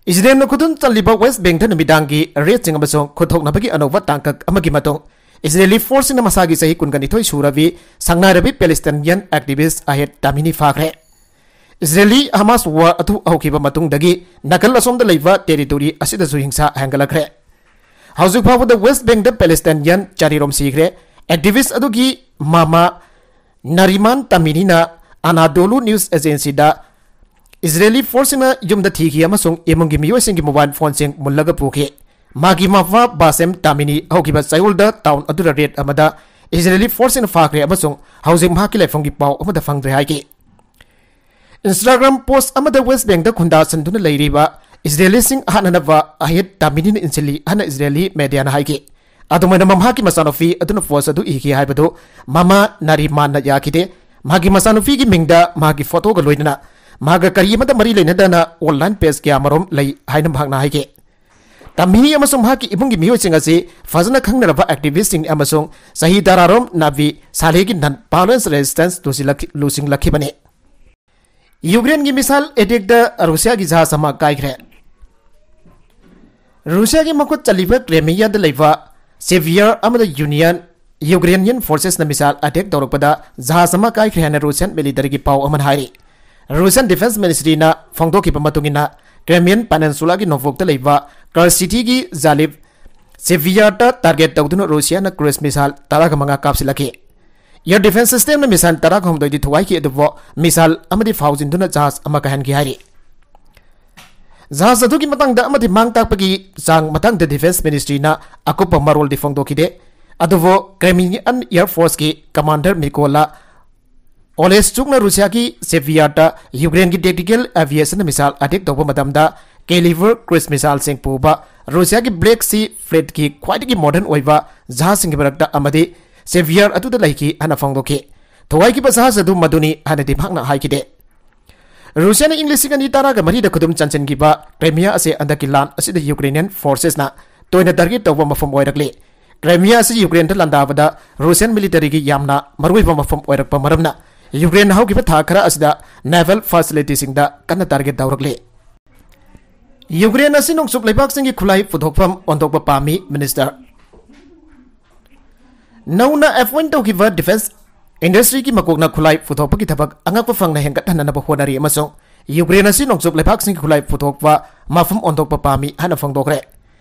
ꯏꯖꯔꯦꯜꯅ ꯈꯨꯗꯨꯝ ꯆꯜꯂꯤꯕ ꯋꯦꯁ ꯕꯦꯡꯛꯇ ꯅꯨꯃꯤꯗꯥꯡꯒꯤ ꯔꯦꯗꯁꯤꯡ ꯑꯃꯁꯨꯡ ꯈꯨꯠꯊꯣꯛꯅꯕꯒꯤ ꯑꯅꯧꯕ ꯇꯥꯡꯀꯛ ꯑꯃꯒꯤ ꯃꯇꯨꯡ ꯏꯁꯔꯦꯂꯤ ꯐꯣꯔꯁꯁꯤꯡꯅ ꯃꯁꯥꯒꯤ ꯆꯍꯤ ꯀꯨꯟꯒ ꯅꯤꯊꯣꯏ ꯁꯨꯔꯕꯤ ꯁꯛꯅꯥꯏꯔꯕꯤ ꯄꯦꯂꯦꯁꯇꯥꯏꯅꯤꯌꯟ ꯑꯦꯛꯇꯤꯚꯤꯁ ꯑꯍꯦꯗ ꯇꯥꯃꯤꯅꯤ ꯐꯥꯈ꯭ꯔꯦ꯫ ꯏꯁꯔꯦꯂꯤ ꯍꯃꯥꯁ ꯋꯥꯔ ꯑꯗꯨ ꯍꯧꯈꯤꯕ ꯃꯇꯨꯡꯗꯒꯤ ꯅꯥꯀꯜ ꯑꯁꯣꯝꯗ ꯂꯩꯕ ꯇꯦꯔꯤꯇꯣꯔꯤ ꯑꯁꯤꯗꯁꯨ ꯍꯤꯡꯁꯥ ꯍꯦꯟꯒꯠꯂꯛꯈ꯭ꯔꯦ꯫ ꯍꯧꯖꯤꯛ ꯐꯥꯎꯕꯗ ꯋꯦꯁ ꯕꯦꯡꯗ ꯄꯦꯂꯦꯁꯇꯥꯏꯅꯤꯌꯟ ꯆꯥꯔꯤꯔꯣꯝ ꯁꯤꯈ꯭ꯔꯦ꯫ ꯑꯦꯛꯇꯤꯚꯤꯁ ꯑꯗꯨꯒꯤ ꯃꯃꯥ ꯅꯥꯔꯤꯃꯥꯟ ꯇꯥꯃꯤꯅꯤꯅ ꯑꯅꯥꯗꯣꯂꯨ ꯅ꯭ꯌꯨꯁ ꯑꯦꯖꯦꯟꯁꯤꯗ ꯏꯁꯔꯦꯂꯤ ꯐꯣꯔꯁꯁꯤꯡꯅ ꯌꯨꯝꯗ ꯊꯤꯈꯤ ꯑꯃꯁꯨꯡ ꯏꯃꯨꯡꯒꯤ ꯃꯤꯑꯣꯏꯁꯤꯡꯒꯤ ꯃꯣꯕꯥꯏꯜ ꯐꯣꯟꯁꯤꯡ ꯃꯨꯜꯂꯒ ꯄꯨꯈꯤ꯫ ꯃꯥꯒꯤ ꯃꯄꯥ ꯕꯥꯁꯦꯝ ꯇꯥꯃꯤꯅꯤ ꯍꯧꯈꯤꯕ ꯆꯌꯣꯜꯗ ꯇꯥꯎꯟ ꯑꯗꯨꯗ ꯔꯦꯗ ꯑꯃꯗ ꯏꯁꯔꯦꯂꯤ ꯐꯣꯔꯁꯁꯤꯡꯅ ꯐꯥꯈ꯭ꯔꯦ ꯑꯃꯁꯨꯡ ꯍꯧꯖꯤꯛ ꯃꯍꯥꯛꯀꯤ ꯂꯩꯐꯝꯒꯤ ꯄꯥꯎ ꯑꯃꯠꯇ ꯐꯪꯗ꯭ꯔꯦ ꯍꯥꯏꯈꯤ꯫ ꯏꯟꯁꯇꯥꯒ꯭ꯔꯥꯝ ꯄꯣꯁ ꯑꯃꯗ ꯋꯦꯁ ꯕꯦꯡꯗ ꯈꯨꯟꯗꯥꯁꯤꯟꯗꯨꯅ ꯂꯩꯔꯤꯕ ꯏꯁꯔꯦꯂꯤꯁꯤꯡ ꯍꯥꯠꯅꯅꯕ ꯑꯍꯦꯗ ꯇꯥꯃꯤꯅꯤꯅ ꯏꯟꯁꯤꯜꯂꯤ ꯍꯥꯏꯅ ꯏꯁꯔꯦꯂꯤ ꯃꯦꯗꯤꯌꯥꯅ ꯍꯥꯏꯈꯤ꯫ ꯑꯗꯨꯃꯥꯏꯅ ꯃꯍꯥꯛꯀꯤ ꯃꯆꯥꯅꯨꯄꯤ ꯑꯗꯨꯅ ꯄꯣꯁ ꯑꯗꯨ ꯏꯈꯤ ꯍꯥꯏꯕꯗꯨ ꯃꯃꯥ ꯅꯥꯔꯤꯃꯥꯟꯅ ꯌꯥꯈꯤꯗꯦ꯫ ꯃꯍꯥꯛꯀꯤ ꯃꯆꯥꯅꯨꯄꯤꯒꯤ ꯃꯤꯡꯗ ꯃꯍꯥꯛꯀꯤ ꯐꯣꯇꯣꯒ ꯂꯣꯏꯅꯅ ꯃꯍꯥꯛꯀ ꯀꯔꯤ ꯑꯃꯠꯇ ꯃꯔꯤ ꯂꯩꯅꯗꯅ ꯑꯣꯟꯂꯥꯏꯟ ꯄꯦꯖ ꯀꯌꯥꯃꯔꯣꯝ ꯂꯩ ꯍꯥꯏꯅ ꯃꯍꯥꯛꯅ ꯍꯥꯏꯈꯤ꯫ ꯇꯥꯃꯤꯅꯤ ꯑꯃꯁꯨꯡ ꯃꯍꯥꯛꯀꯤ ꯏꯃꯨꯡꯒꯤ ꯃꯤꯑꯣꯏꯁꯤꯡ ꯑꯁꯤ ꯐꯖꯅ ꯈꯪꯅꯔꯕ ꯑꯦꯛꯇꯤꯚꯤꯁꯁꯤꯡꯅꯤ ꯑꯃꯁꯨꯡ ꯆꯍꯤ ꯇꯔꯥꯔꯣꯝ ꯅꯥꯚꯤ ꯁꯥꯂꯦꯒꯤ ꯅꯟ ꯚꯥꯏꯑꯣꯂꯦꯟꯁ ꯔꯦꯖꯤꯁꯇꯦꯟꯁ ꯂꯨꯆꯤꯡꯂꯛꯈꯤ-, ꯂꯨꯆꯤꯡꯂꯛꯈꯤꯕꯅꯤ꯫ ꯌꯨꯀ꯭ꯔꯦꯟꯒꯤ ꯃꯤꯁꯥꯏꯜ ꯑꯦꯇꯦꯛꯇ ꯔꯨꯁꯤꯌꯥꯒꯤ ꯖꯍꯥꯖ ꯑꯃ ꯀꯥꯏꯈ꯭ꯔꯦ꯫ ꯔꯨꯁꯤꯌꯥꯒꯤ ꯃꯈꯨꯠ ꯆꯜꯂꯤꯕ ꯀ꯭ꯔꯦꯃꯤꯌꯥꯗ ꯂꯩꯕ ꯁꯦꯚꯤꯌꯔ ꯑꯃꯗ ꯌꯨꯅꯤꯌꯟ, ꯌꯨꯀ꯭ꯔꯦꯅꯤꯌꯟ ꯐꯣꯔꯁꯦꯁꯅ ꯃꯤꯁꯥꯏꯜ ꯑꯦꯇꯦꯛ ꯇꯧꯔꯛꯄꯗ ꯖꯍꯥꯖ ꯑꯃ ꯀꯥꯏꯈ꯭ꯔꯦ ꯍꯥꯏꯅ ꯔꯨꯁꯤꯌꯟ ꯃꯤꯂꯤꯇꯔꯤꯒꯤ ꯄꯥꯎ ꯑꯃꯅ ꯍꯥꯏꯔꯤ꯫ ꯔꯨꯁꯤꯌꯟ ꯗꯤꯐꯦꯟꯁ ꯃꯤꯅꯤꯁꯇ꯭ꯔꯤꯅ ꯐꯣꯡꯗꯣꯛꯈꯤꯕ ꯃꯇꯨꯡ ꯏꯟꯅ, ꯀ꯭ꯔꯦꯃꯤꯌꯟ ꯄꯦꯅꯤꯟꯁꯨꯂꯥꯒꯤ ꯅꯣꯡꯄꯣꯛꯇ ꯂꯩꯕ ꯀꯔꯁꯤꯇꯤꯒꯤ ꯖꯥꯂꯤꯕ ꯁꯦꯚꯤꯌꯥꯔꯗ ꯇꯥꯔꯒꯦꯠ ꯇꯧꯗꯨꯅ ꯔꯨꯁꯤꯌꯥꯅ ꯀ꯭ꯔꯨꯏꯖ ꯃꯤꯁꯥꯏꯜ ꯇꯔꯥꯒ ꯃꯉꯥ ꯀꯥꯞꯁꯤꯜꯂꯛꯈꯤ꯫ ꯑꯦꯌꯔ ꯗꯤꯐꯦꯟꯁ ꯁꯤꯁꯇꯦꯝꯅ ꯃꯤꯁꯥꯏꯜ ꯇꯔꯥꯒ ꯍꯨꯝꯗꯣꯏꯗꯤ ꯊꯨꯒꯥꯏꯈꯤ, ꯑꯗꯨꯕꯨ ꯃꯤꯁꯥꯏꯜ ꯑꯃꯗꯤ ꯐꯥꯎꯖꯤꯟꯗꯨꯅ ꯖꯍꯥꯖ ꯑꯃ ꯀꯥꯏꯍꯟꯈꯤ ꯍꯥꯏꯔꯤ꯫ ꯖꯍꯥꯖ ꯑꯗꯨꯒꯤ ꯃꯇꯥꯡꯗ ꯑꯃꯗꯤ ꯃꯥꯡ ꯇꯥꯛꯄꯒꯤ ꯆꯥꯡ ꯃꯇꯥꯡꯗ ꯗꯤꯐꯦꯟꯁ ꯃꯤꯅꯤꯁꯇ꯭ꯔꯤꯅ ꯑꯀꯨꯞꯄ ꯃꯔꯣꯜꯗꯤ ꯐꯣꯡꯗꯣꯛꯈꯤꯗꯦ꯫ ꯑꯗꯨꯕꯨ ꯀ꯭ꯔꯦꯃꯤꯌꯟ ꯑꯦꯌꯔ ꯐꯣꯔꯁꯀꯤ ꯀꯃꯥꯟꯗꯔ ꯃꯤꯀꯣꯂꯥ ꯑꯣꯂꯦꯁꯆꯨꯛꯅ ꯔꯨꯁꯤꯌꯥꯒꯤ ꯁꯦꯚꯤꯌꯥꯔꯗ ꯌꯨꯀ꯭ꯔꯦꯟꯒꯤ ꯇꯦꯛꯇꯤꯀꯦꯜ ꯑꯦꯚꯤꯌꯦꯁꯟꯅ ꯃꯤꯁꯥꯏꯜ ꯑꯦꯇꯦꯛ ꯇꯧꯕ ꯃꯇꯝꯗ ꯀꯦꯂꯤꯕꯔ ꯀ꯭ꯔꯨꯏꯖ ꯃꯤꯁꯥꯏꯜꯁꯤꯡ ꯄꯨꯕ ꯔꯨꯁꯤꯌꯥꯒꯤ ꯕ꯭ꯂꯦꯛ ꯁꯤ ꯐ꯭ꯂꯤꯠꯀꯤ ꯈ꯭ꯋꯥꯏꯗꯒꯤ ꯃꯣꯗꯔꯟ ꯑꯣꯏꯕ ꯖꯍꯥꯖꯁꯤꯡꯒꯤ ꯃꯔꯛꯇ ꯑꯃꯗꯤ ꯁꯦꯚꯤꯌꯥꯔ ꯑꯗꯨꯗ ꯂꯩꯈꯤ ꯍꯥꯏꯅ ꯐꯣꯡꯗꯣꯛꯈꯤ꯫ ꯊꯨꯒꯥꯏꯈꯤꯕ ꯖꯍꯥꯖ ꯑꯗꯨ ꯃꯗꯨꯅꯤ ꯍꯥꯏꯅꯗꯤ ꯃꯍꯥꯛꯅ ꯍꯥꯏꯈꯤꯗꯦ꯫ ꯔꯨꯁꯤꯌꯥꯅ ꯏꯪ ꯂꯤꯁꯤꯡ ꯑꯅꯤ ꯇꯔꯥꯒ ꯃꯔꯤꯗ ꯈꯨꯗꯨꯝ ꯆꯟꯁꯤꯟꯈꯤꯕ ꯀ꯭ꯔꯦꯃꯤꯌꯥ ꯑꯁꯤ ꯍꯟꯗꯛꯀꯤ ꯂꯥꯟ ꯑꯁꯤꯗ ꯌꯨꯀ꯭ꯔꯦꯅꯤꯌꯟ ꯐꯣꯔꯁꯦꯁꯅ ꯇꯣꯏꯅ ꯇꯥꯔꯒꯦꯠ ꯇꯧꯕ ꯃꯐꯝ ꯑꯣꯏꯔꯛꯂꯤ꯫ ꯀ꯭ꯔꯦꯃꯤꯌꯥ ꯑꯁꯤ ꯌꯨꯀ꯭ꯔꯦꯟꯗ ꯂꯥꯟꯗꯥꯕꯗ ꯔꯨꯁꯤꯌꯟ ꯃꯤꯂꯤꯇꯔꯤꯒꯤ ꯌꯥꯝꯅ ꯃꯔꯨꯑꯣꯏꯕ ꯃꯐꯝ ꯑꯣꯏꯔꯛꯄ ꯃꯔꯝꯅ, ꯌꯨꯀ꯭ꯔꯦꯟꯅ ꯍꯧꯈꯤꯕ ꯊꯥ ꯈꯔ ꯑꯁꯤꯗ ꯅꯦꯚꯦꯜ ꯐꯦꯁꯤꯂꯤꯇꯤꯁꯤꯡꯗ ꯀꯟꯅ ꯇꯥꯔꯒꯦꯠ ꯇꯧꯔꯛꯂꯤ꯫ ꯌꯨꯀ꯭ꯔꯦꯟ ꯑꯁꯤ ꯅꯣꯡꯆꯨꯞ ꯂꯩꯕꯥꯛꯁꯤꯡꯒꯤ ꯈꯨꯠꯂꯥꯏ ꯄꯨꯊꯣꯛꯐꯝ ꯑꯣꯟꯊꯣꯛꯄ ꯄꯥꯝꯃꯤ, ꯃꯤꯅꯤꯁꯇꯔ꯫ ꯅꯧꯅ ꯑꯦꯄꯣꯏꯟꯠ ꯇꯧꯈꯤꯕ ꯗꯤꯐꯦꯟꯁ ꯏꯟꯗꯁꯇ꯭ꯔꯤꯒꯤ ꯃꯀꯣꯛꯅ ꯈꯨꯠꯂꯥꯏ ꯄꯨꯊꯣꯛꯄꯒꯤ ꯊꯕꯛ ꯑꯉꯛꯄ ꯐꯪꯅ ꯍꯦꯟꯒꯠꯍꯟꯅꯅꯕ ꯍꯣꯠꯅꯔꯤ ꯑꯃꯁꯨꯡ ꯌꯨꯀ꯭ꯔꯦꯟ ꯑꯁꯤ ꯅꯣꯡꯆꯨꯞ ꯂꯩꯕꯥꯛꯁꯤꯡꯒꯤ ꯈꯨꯠꯂꯥꯏ ꯄꯨꯊꯣꯛꯄ ꯃꯐꯝ ꯑꯣꯟꯊꯣꯛꯄ ꯄꯥꯝꯃꯤ ꯍꯥꯏꯅ ꯐꯣꯡꯗꯣꯛꯈ꯭ꯔꯦ꯫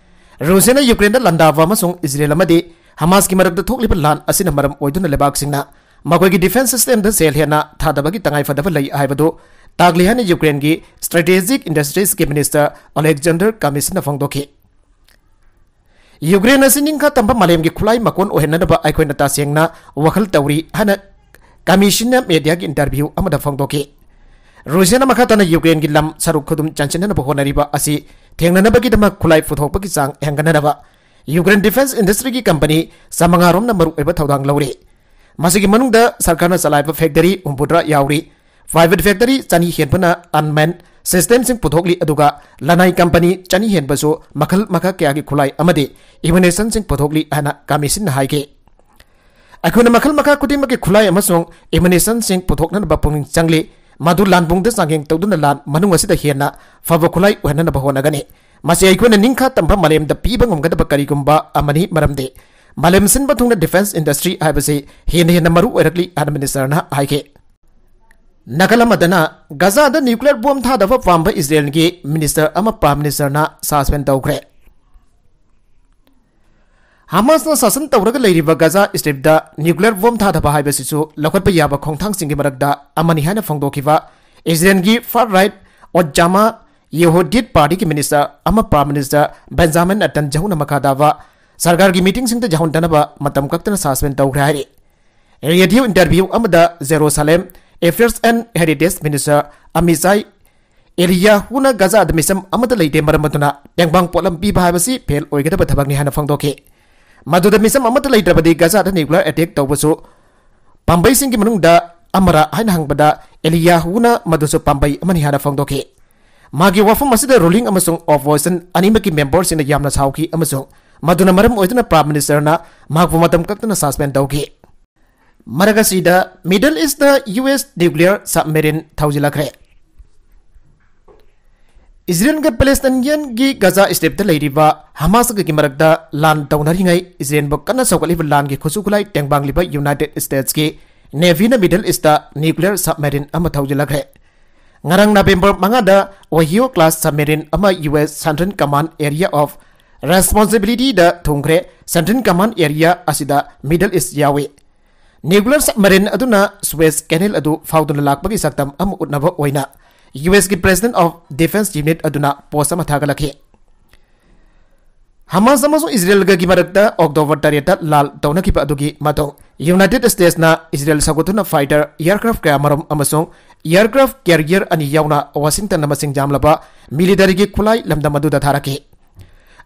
ꯔꯨꯁꯤꯌꯥꯅ ꯌꯨꯀ꯭ꯔꯦꯟꯗ ꯂꯥꯟꯗꯥꯕ ꯑꯃꯁꯨꯡ ꯏꯖꯔꯦꯜ ꯑꯃꯗꯤ ꯍꯃꯥꯁꯀꯤ ꯃꯔꯛꯇ ꯊꯣꯛꯂꯤꯕ ꯂꯥꯟ ꯑꯁꯤꯅ ꯃꯔꯝ ꯑꯣꯏꯗꯨꯅ ꯂꯩꯕꯥꯛꯁꯤꯡꯅ ꯃꯈꯣꯏꯒꯤ ꯗꯤꯐꯦꯟꯁ ꯁꯤꯁꯇꯦꯝꯗ ꯁꯦꯜ ꯍꯦꯟꯅ ꯊꯥꯗꯕꯒꯤ ꯇꯉꯥꯏꯐꯗꯕ ꯂꯩ ꯍꯥꯏꯕꯗꯨ ꯇꯥꯛꯂꯤ ꯍꯥꯏꯅ ꯌꯨꯀ꯭ꯔꯦꯟꯒꯤ ꯁ꯭ꯇ꯭ꯔꯦꯇꯦꯖꯤꯛ ꯏꯟꯗꯁꯇ꯭ꯔꯤꯁꯀꯤ ꯃꯤꯅꯤꯁꯇꯔ ꯑꯣꯂꯦꯛꯖꯥꯟꯗꯔ ꯀꯥꯃꯤꯁꯤꯟꯅ ꯐꯣꯡꯗꯣꯛꯈꯤ꯫ ꯌꯨꯀ꯭ꯔꯦꯟ ꯑꯁꯤ ꯅꯤꯡꯈꯥ ꯇꯝꯕ ꯃꯥꯂꯦꯝꯒꯤ ꯈꯨꯠꯂꯥꯏ ꯃꯀꯣꯟ ꯑꯣꯏꯍꯟꯅꯅꯕ ꯑꯩꯈꯣꯏꯅ ꯇꯁꯦꯡꯅ ꯋꯥꯈꯜ ꯇꯧꯔꯤ ꯍꯥꯏꯅ ꯀꯥꯃꯤꯁꯤꯟꯅ ꯃꯦꯗꯤꯌꯥꯒꯤ ꯏꯟꯇꯔꯚ꯭ꯌꯨ ꯑꯃꯗ ꯐꯣꯡꯗꯣꯛꯈꯤ꯫ ꯔꯨꯁꯤꯌꯥꯅ ꯃꯈꯥ ꯇꯥꯅ ꯌꯨꯀ꯭ꯔꯦꯟꯒꯤ ꯂꯝ ꯁꯔꯨꯛ ꯈꯨꯗꯨꯝ ꯆꯟꯁꯤꯟꯅꯅꯕ ꯍꯣꯠꯅꯔꯤꯕ ꯑꯁꯤ ꯊꯦꯡꯅꯅꯕꯒꯤꯗꯃꯛ ꯈꯨꯠꯂꯥꯏ ꯄꯨꯊꯣꯛꯄꯒꯤ ꯆꯥꯡ ꯍꯦꯟꯒꯠꯅꯅꯕ ꯌꯨꯀ꯭ꯔꯦꯟ ꯗꯤꯐꯦꯟꯁ ꯏꯟꯗꯁꯇ꯭ꯔꯤꯒꯤ ꯀꯝꯄꯅꯤ ꯆꯥꯃꯉꯥ ꯔꯣꯝꯅ ꯃꯔꯨꯑꯣꯏꯕ ꯊꯧꯗꯥꯡ ꯂꯧꯔꯤ꯫ ꯃꯁꯤꯒꯤ ꯃꯅꯨꯡꯗ ꯁꯔꯀꯥꯔꯅ ꯆꯂꯥꯏꯕ ꯐꯦꯛꯇꯔꯤ ꯍꯨꯝꯐꯨꯇꯔꯥ ꯌꯥꯎꯔꯤ꯫ ꯄ꯭ꯔꯥꯏꯚꯦꯠ ꯐꯦꯛꯇꯔꯤ ꯆꯅꯤ ꯍꯦꯟꯕꯅ ꯑꯟꯃꯦꯟ ꯁꯤꯁꯇꯦꯝꯁꯤꯡ ꯄꯨꯊꯣꯛꯂꯤ, ꯑꯗꯨꯒ ꯂꯅꯥꯏ ꯀꯝꯄꯅꯤ ꯆꯅꯤ ꯍꯦꯟꯕꯁꯨ ꯃꯈꯜ ꯃꯈꯥ ꯀꯌꯥꯒꯤ ꯈꯨꯠꯂꯥꯏ ꯑꯃꯗꯤ ꯑꯦꯃꯨꯅꯤꯁꯟꯁꯤꯡ ꯄꯨꯊꯣꯛꯂꯤ ꯍꯥꯏꯅ ꯀꯥꯃꯤꯁꯤꯟꯅ ꯍꯥꯏꯈꯤ꯫ ꯑꯩꯈꯣꯏꯅ ꯃꯈꯜ ꯃꯈꯥ ꯈꯨꯗꯤꯡꯃꯛꯀꯤ ꯈꯨꯠꯂꯥꯏ ꯑꯃꯁꯨꯡ ꯑꯦꯃꯨꯅꯤꯁꯟꯁꯤꯡ ꯄꯨꯊꯣꯛꯅꯅꯕ ꯄꯨꯛꯅꯤꯡ ꯆꯪꯂꯤ꯫ ꯃꯗꯨ ꯂꯥꯟꯄꯨꯡꯗ ꯆꯥꯡꯌꯦꯡ ꯇꯧꯗꯨꯅ ꯂꯥꯟ ꯃꯅꯨꯡ ꯑꯁꯤꯗ ꯍꯦꯟꯅ ꯐꯕ ꯈꯨꯠꯂꯥꯏ ꯑꯣꯏꯍꯟꯅꯕ ꯍꯣꯠꯅꯒꯅꯤ꯫ ꯃꯁꯤ ꯑꯩꯈꯣꯏꯅ ꯅꯤꯡꯈꯥ ꯇꯝꯕ ꯃꯥꯂꯦꯝꯗ ꯄꯤꯕ ꯉꯝꯒꯗꯕ ꯀꯔꯤꯒꯨꯝꯕ ꯑꯃꯅꯤ, ꯃꯔꯝꯗꯤ ꯃꯥꯂꯦꯝ ꯁꯤꯟꯕ ꯊꯨꯡꯅ ꯗꯤꯐꯦꯟꯁ ꯏꯟꯗꯁꯇ꯭ꯔꯤ ꯍꯥꯏꯕꯁꯤ ꯍꯦꯟꯅ ꯍꯦꯟꯅ ꯃꯔꯨ ꯑꯣꯏꯔꯛꯂꯤ ꯍꯥꯏꯅ ꯃꯤꯅꯤꯁꯇꯔꯅ ꯍꯥꯏꯈꯤ꯫ ꯅꯥꯀꯜ ꯑꯃꯗꯅ, ꯒꯖꯥꯗ ꯅ꯭ꯌꯨꯀ꯭ꯂꯤꯌꯔ ꯕꯣꯝ ꯊꯥꯗꯕ ꯄꯥꯝꯕ ꯏꯖꯔꯦꯜꯒꯤ ꯃꯤꯅꯤꯁꯇꯔ ꯑꯃ ꯄ꯭ꯔꯥꯏꯝ ꯃꯤꯅꯤꯁꯇꯔꯅ ꯁꯁꯄꯦꯟ ꯇꯧꯈ꯭ꯔꯦ꯫ ꯍꯃꯥꯁꯅ ꯁꯥꯁꯟ ꯇꯧꯔꯒ ꯂꯩꯔꯤꯕ ꯒꯖꯥ ꯁ꯭ꯇ꯭ꯔꯤꯞꯇ ꯅ꯭ꯌꯨꯀ꯭ꯂꯤꯌꯔ ꯕꯣꯝ ꯊꯥꯗꯕ ꯍꯥꯏꯕꯁꯤꯁꯨ ꯂꯧꯈꯠꯄ ꯌꯥꯕ ꯈꯣꯡꯊꯥꯡꯁꯤꯡꯒꯤ ꯃꯔꯛꯇ ꯑꯃꯅꯤ ꯍꯥꯏꯅ ꯐꯣꯡꯗꯣꯛꯈꯤꯕ ꯏꯖꯔꯦꯜꯒꯤ ꯐꯥꯔ ꯔꯥꯏꯠ ꯑꯣꯖꯥꯃꯥ ꯌꯦꯍꯨꯗꯤꯠ ꯄꯥꯔꯇꯤꯒꯤ ꯃꯤꯅꯤꯁꯇꯔ ꯑꯃ ꯄ꯭ꯔꯥꯏꯝ ꯃꯤꯅꯤꯁꯇꯔ ꯕꯦꯟꯖꯥꯃꯤꯟ ꯅꯦꯇꯟꯌꯥꯍꯨꯅ ꯃꯈꯥ ꯇꯥꯕ ꯁꯔꯀꯥꯔꯒꯤ ꯃꯤꯇꯤꯡꯁꯤꯡꯗ ꯌꯥꯎꯍꯟꯗꯅꯕ ꯃꯇꯝ ꯀꯛꯇꯅ ꯁꯁꯄꯦꯟ ꯇꯧꯈ꯭ꯔꯦ ꯍꯥꯏꯔꯤ꯫ ꯔꯦꯗꯤꯑꯣ ꯏꯟꯇꯔꯚ꯭ꯌꯨ ꯑꯃꯗ Jerusalem affairs and heritage minister ꯑꯃꯤꯆꯥꯏ ꯑꯦꯂꯤꯌꯥꯍꯨꯅ ꯒꯖꯥꯗ ꯃꯤꯆꯝ ꯑꯃꯠꯇ ꯂꯩꯇꯦ, ꯃꯔꯝ ꯑꯗꯨꯅ ꯇꯦꯡꯕꯥꯡ ꯄꯣꯠꯂꯝ ꯄꯤꯕ ꯍꯥꯏꯕꯁꯤ ꯐꯦꯜ ꯑꯣꯏꯒꯗꯕ ꯊꯕꯛꯅꯤ ꯍꯥꯏꯅ ꯐꯣꯡꯗꯣꯛꯈꯤ꯫ ꯃꯗꯨꯗ ꯃꯤꯆꯝ ꯑꯃꯠꯇ ꯂꯩꯇ꯭ꯔꯕꯗꯤ ꯒꯖꯥꯗ ꯅ꯭ꯌꯨꯀ꯭ꯂꯤꯌꯔ ꯑꯦꯇꯦꯛ ꯇꯧꯕꯁꯨ ꯄꯥꯝꯕꯩꯁꯤꯡꯒꯤ ꯃꯅꯨꯡꯗ ꯑꯃꯔꯥ ꯍꯥꯏꯅ ꯍꯪꯕꯗ ꯑꯦꯂꯤꯌꯥꯍꯨꯅ ꯃꯗꯨꯁꯨ ꯄꯥꯝꯕꯩ ꯑꯃꯅꯤ ꯍꯥꯏꯅ ꯐꯣꯡꯗꯣꯛꯈꯤ꯫ ꯃꯥꯒꯤ ꯋꯥꯐꯝ ꯑꯁꯤꯗ ꯔꯨꯂꯤꯡ ꯑꯃꯁꯨꯡ ꯑꯣꯄꯣꯖꯤꯁꯟ ꯑꯅꯤꯃꯛꯀꯤ ꯃꯦꯝꯕꯔꯁꯤꯡꯅ ꯌꯥꯝꯅ ꯁꯥꯎꯈꯤ ꯑꯃꯁꯨꯡ ꯃꯗꯨꯅ ꯃꯔꯝ ꯑꯣꯏꯗꯨꯅ ꯄ꯭ꯔꯥꯏꯝ ꯃꯤꯅꯤꯁꯇꯔꯅ ꯃꯍꯥꯛꯄꯨ ꯃꯇꯝ ꯀꯛꯇꯅ ꯁꯁꯄꯦꯟ ꯇꯧꯈꯤ꯫ ꯃꯔꯛ ꯑꯁꯤꯗ, Middle East U S nuclear submarine ꯊꯧꯖꯤꯜꯂꯛꯈ꯭ꯔꯦ꯫ ꯏꯖꯔꯦꯜꯒ ꯄꯦꯂꯦꯁꯇꯥꯏꯟꯒꯤ ꯒꯖꯥ ꯁ꯭ꯇ꯭ꯔꯤꯞꯇ ꯂꯩꯔꯤꯕ ꯍꯃꯥꯁꯀꯒꯤ ꯃꯔꯛꯇ ꯂꯥꯟ ꯇꯧꯅꯔꯤꯉꯩ, ꯏꯖꯔꯦꯜꯕꯨ ꯀꯟꯅ ꯁꯧꯒꯠꯂꯤꯕ ꯂꯥꯟꯒꯤ ꯈꯨꯠꯁꯨ ꯈꯨꯠꯂꯥꯏ ꯇꯦꯡꯕꯥꯡꯂꯤꯕ ꯌꯨꯅꯥꯏꯇꯦꯗ ꯁ꯭ꯇꯦꯠꯁꯀꯤ ꯅꯦꯚꯤꯅ ꯃꯤꯗꯜ ꯏꯁꯇ ꯅ꯭ꯌꯨꯀ꯭ꯂꯤꯌꯔ ꯁꯕꯃꯦꯔꯤꯟ ꯑꯃ ꯊꯧꯖꯤꯜꯂꯛꯈ꯭ꯔꯦ꯫ ꯉꯔꯥꯡ ꯅꯕꯦꯝꯕꯔ ꯃꯉꯥꯗ Ohio class submarine ꯑꯃ U S Central Command Area of Responsibility ꯗ ꯊꯨꯡꯈ꯭ꯔꯦ꯫ Central Command Area ꯑꯁꯤꯗ ꯃꯤꯗꯜ ꯏꯁ ꯌꯥꯎꯏ꯫ ꯅ꯭ꯌꯨꯀ꯭ꯂꯤꯌꯔ ꯁꯕꯃꯔꯤꯟ ꯑꯗꯨꯅ ꯁ꯭ꯋꯦꯖ ꯀꯦꯅꯦꯜ ꯑꯗꯨ ꯐꯥꯎꯗꯨꯅ ꯂꯥꯛꯄꯒꯤ ꯁꯛꯇꯝ ꯑꯃ ꯎꯠꯅꯕ ꯑꯣꯏꯅ U S ꯀꯤ President of Defense Unit ꯑꯗꯨꯅ ꯄꯣꯁ ꯑꯃ ꯊꯥꯒꯠꯂꯛꯈꯤ꯫ ꯍꯃꯥꯁ ꯑꯃꯁꯨꯡ ꯏꯖꯔꯦꯜꯒꯒꯤ ꯃꯔꯛꯇ ꯑꯣꯛꯇꯣꯕꯔ ꯇꯔꯦꯠꯇ ꯂꯥꯜ ꯇꯧꯅꯈꯤꯕ ꯑꯗꯨꯒꯤ ꯃꯇꯨꯡ, ꯌꯨꯅꯥꯏꯇꯦꯗ ꯁ꯭ꯇꯦꯠꯁꯅ ꯏꯖꯔꯦꯜ ꯁꯧꯒꯠꯇꯨꯅ ꯐꯥꯏꯇꯔ ꯑꯦꯌꯔꯀ꯭ꯔꯥꯐ ꯀꯌꯥꯃꯔꯨꯝ ꯑꯃꯁꯨꯡ ꯑꯦꯌꯔꯀ꯭ꯔꯥꯐ ꯀꯦꯔꯤꯌꯔ ꯑꯅꯤ ꯌꯥꯎꯅ ꯋꯥꯁꯤꯡꯇꯟꯅ ꯃꯁꯤꯡ ꯌꯥꯝꯂꯕ ꯃꯤꯂꯤꯇꯔꯤꯒꯤ ꯈꯨꯠꯂꯥꯏ ꯂꯝꯗꯝ ꯑꯗꯨꯗ ꯊꯥꯔꯛꯈꯤ꯫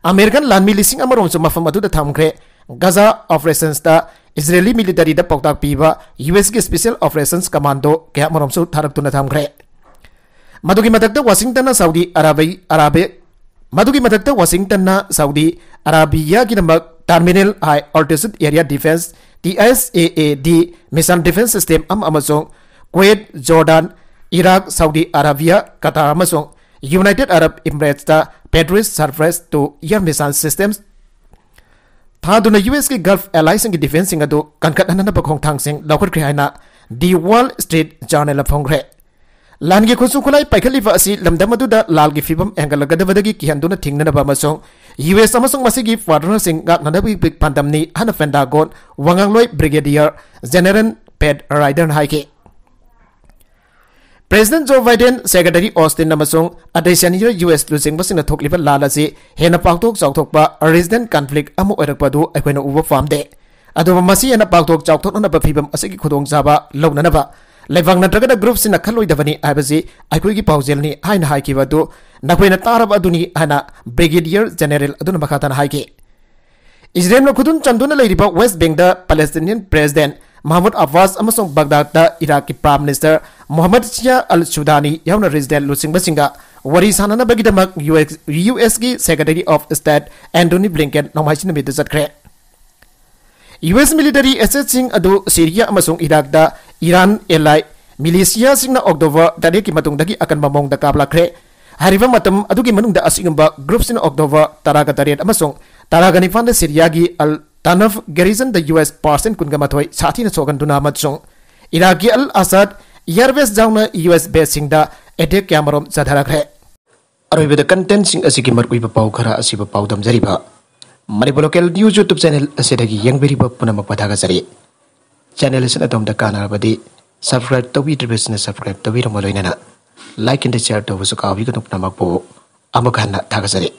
ꯑꯃꯦꯔꯤꯀꯟ ꯂꯥꯟꯃꯤ ꯂꯤꯁꯤꯡ ꯑꯃꯔꯣꯝꯁꯨ ꯃꯐꯝ ꯑꯗꯨꯗ ꯊꯝꯈ꯭ꯔꯦ꯫ ꯒꯖꯥ ꯑꯣꯄꯔꯦꯁꯟꯁꯇ ꯏꯖꯔꯦꯂꯤ ꯃꯤꯂꯤꯇꯔꯤꯗ ꯄꯥꯎꯇꯥꯛ ꯄꯤꯕ U S ꯀꯤ Special Operations Commando ꯀꯌꯥꯃꯔꯣꯝꯁꯨ ꯊꯥꯔꯛꯇꯨꯅ ꯊꯝꯈ꯭ꯔꯦ꯫ ꯃꯗꯨꯒꯤ ꯃꯊꯛꯇ ꯋꯥꯁꯤꯡꯇꯟꯅ ꯁꯥꯎꯗꯤ ꯑꯔꯥꯕꯤ-, ꯑꯔꯥꯕꯤ-, ꯃꯗꯨꯒꯤ ꯃꯊꯛꯇ ꯋꯥꯁꯤꯡꯇꯟꯅ Saudi ꯑꯔꯥꯕꯤꯌꯥꯒꯤꯗꯃꯛ Terminal High Altitude Area Defense, T S A A D, missile defense system ꯑꯃ ꯑꯃꯁꯨꯡ Kuwait, Jordan, Iraq, Saudi Arabia, Qatar ꯑꯃꯁꯨꯡ ꯌꯨꯅꯥꯏꯇꯦꯗ ꯑꯔꯕ ꯏꯃꯤꯔꯦꯠꯁꯇ Patriot surface to air missile systems ꯊꯥꯗꯨꯅ U S ꯀꯤ Gulf allyꯁꯤꯡꯒꯤ ꯗꯤꯐꯦꯟꯁꯁꯤꯡ ꯑꯗꯨ ꯀꯟꯈꯠꯍꯟꯅꯕ ꯈꯣꯡꯊꯥꯡꯁꯤꯡ ꯂꯧꯈꯠꯈ꯭ꯔꯦ ꯍꯥꯏꯅ The Wall Street Journalꯅ ꯐꯣꯡꯈ꯭ꯔꯦ꯫ ꯂꯥꯟꯒꯤ ꯈꯨꯠꯁꯨ ꯈꯨꯠꯂꯥꯏ ꯄꯥꯏꯈꯠꯂꯤꯕ ꯑꯁꯤ ꯂꯝꯗꯝ ꯑꯗꯨꯗ ꯂꯥꯜꯒꯤ ꯐꯤꯕꯝ ꯍꯦꯟꯒꯠꯂꯛꯀꯗꯕꯗꯒꯤ ꯀꯤꯍꯟꯗꯨꯅ ꯊꯤꯡꯅꯅꯕ ꯑꯃꯁꯨꯡ U S ꯑꯃꯁꯨꯡ ꯃꯁꯤꯒꯤ partnerꯁꯤꯡ ꯉꯥꯛꯅꯅꯕꯒꯤ ꯄꯥꯟꯗꯝꯅꯤ ꯍꯥꯏꯅ ꯄꯦꯟꯇꯥꯒꯣꯟ ꯋꯥꯉꯥꯡꯂꯣꯏ Brigadier General Pat Ryderꯅ ꯍꯥꯏꯈꯤ꯫ President Joe Biden, Secretary Austin ꯑꯃꯁꯨꯡ ꯑꯇꯩ senior U S ꯂꯨꯆꯤꯡꯕꯁꯤꯡꯅ ꯊꯣꯛꯂꯤꯕ ꯂꯥꯜ ꯑꯁꯤ ꯍꯦꯟꯅ ꯄꯥꯛꯊꯣꯛ ꯆꯥꯎꯊꯣꯛꯄ regional conflict ꯑꯃ ꯑꯣꯏꯔꯛꯄ ꯑꯗꯨ ꯑꯩꯈꯣꯏꯅ ꯎꯕ ꯄꯥꯝꯗꯦ꯫ ꯑꯗꯨꯕꯨ ꯃꯁꯤ ꯍꯦꯟꯅ ꯄꯥꯛꯊꯣꯛ ꯆꯥꯎꯊꯣꯛꯅꯅꯕ ꯐꯤꯕꯝ ꯑꯁꯤꯒꯤ ꯈꯨꯗꯣꯡꯆꯥꯕ ꯂꯧꯅꯅꯕ ꯂꯩꯕꯥꯛ ꯅꯠꯇ꯭ꯔꯒꯅ groupꯁꯤꯡꯅ ꯈꯜꯂꯣꯏꯗꯕꯅꯤ ꯍꯥꯏꯕꯁꯤ ꯑꯩꯈꯣꯏꯒꯤ ꯄꯥꯎꯖꯦꯜꯅꯤ ꯍꯥꯏꯅ ꯍꯥꯏꯈꯤꯕ ꯑꯗꯨ ꯅꯈꯣꯏꯅ ꯇꯥꯔꯕ ꯑꯗꯨꯅꯤ ꯍꯥꯏꯅ Brigadier General ꯑꯗꯨꯅ ꯃꯈꯥ ꯇꯥꯅ ꯍꯥꯏꯈꯤ꯫ ꯏꯖꯔꯦꯜꯅ ꯈꯨꯗꯨꯝ ꯆꯟꯗꯨꯅ ꯂꯩꯔꯤꯕ West Bankꯗ Palestinian President Mahmoud Abbas ꯑꯃꯁꯨꯡ ꯕꯒꯗꯥꯗꯇ ꯏꯔꯥꯛꯀꯤ Prime Minister Mohammad Shia al-Sudani ꯌꯥꯎꯅ regional ꯂꯨꯆꯤꯡꯕꯁꯤꯡꯒ ꯋꯥꯔꯤ ꯁꯥꯟꯅꯅꯕꯒꯤꯗꯃꯛ U S, U S ꯀꯤ Secretary of State Antony Blinken ꯅꯣꯡꯃꯥꯏꯖꯤꯡ ꯅꯨꯃꯤꯠꯇ ꯆꯠꯈ꯭ꯔꯦ꯫ U S military assetꯁꯤꯡ ꯑꯗꯨ ꯁꯤꯔꯤꯌꯥ ꯑꯃꯁꯨꯡ ꯏꯔꯥꯛꯇ ꯏꯔꯥꯟ ally militiaꯁꯤꯡꯅ ꯑꯣꯛꯇꯣꯕꯔ ꯇꯔꯦꯠꯀꯤ ꯃꯇꯨꯡꯗꯒꯤ ꯑꯀꯟꯕ ꯃꯑꯣꯡꯗ ꯀꯥꯞꯂꯛꯈ꯭ꯔꯦ꯫ ꯍꯥꯏꯔꯤꯕ ꯃꯇꯝ ꯑꯗꯨꯒꯤ ꯃꯅꯨꯡꯗ ꯑꯁꯤꯒꯨꯝꯕ groups ꯅ October ꯇꯔꯥꯒ ꯇꯔꯦꯠ ꯑꯃꯁꯨꯡ ꯇꯔꯥꯒ ꯅꯤꯄꯥꯟꯗ ꯁꯤꯔꯤꯌꯥꯒꯤ ꯑꯜ ꯇꯥꯅꯐ garrison ꯗ U S percent ꯀꯨꯟꯒ ꯃꯥꯊꯣꯏ ꯁꯥꯊꯤꯅ ꯁꯣꯛꯍꯟꯗꯨꯅ ꯑꯃꯁꯨꯡ ꯏꯔꯥꯛꯀꯤ ꯑꯜ ꯑꯁꯥꯗ air base ꯌꯥꯎꯅ U S base ꯁꯤꯡꯗ attack ꯀꯌꯥꯃꯔꯨꯝ ꯆꯠꯊꯔꯛꯈ꯭ꯔꯦ꯫ ꯑꯔꯣꯏꯕꯗ content ꯁꯤꯡ ꯑꯁꯤꯒꯤ ꯃꯔꯨꯑꯣꯏꯕ ꯄꯥꯎ ꯈꯔ ꯑꯁꯤꯕꯨ ꯄꯥꯎꯗꯝꯖꯔꯤꯕ Manipur Local News YouTube channel ꯑꯁꯤꯗꯒꯤ ꯌꯦꯡꯕꯤꯔꯤꯕ ꯄꯨꯝꯅꯃꯛꯄꯨ ꯊꯥꯒꯠꯆꯔꯤ꯫ Channel ꯑꯁꯤꯅ ꯑꯗꯣꯝꯗ ꯀꯥꯟꯅꯔꯕꯗꯤ subscribe ꯇꯧꯕꯤꯗ꯭ꯔꯤꯕꯁꯤꯡꯅ subscribe ꯇꯧꯕꯤꯔꯝꯕ ꯂꯣꯏꯅꯅ like and share ꯇꯧꯕꯁꯨ ꯀꯥꯎꯕꯤꯒꯅꯨ꯫ ꯄꯨꯝꯅꯃꯛꯄꯨ ꯑꯃꯨꯛ ꯍꯟꯅ ꯊꯥꯒꯠꯆꯔꯤ꯫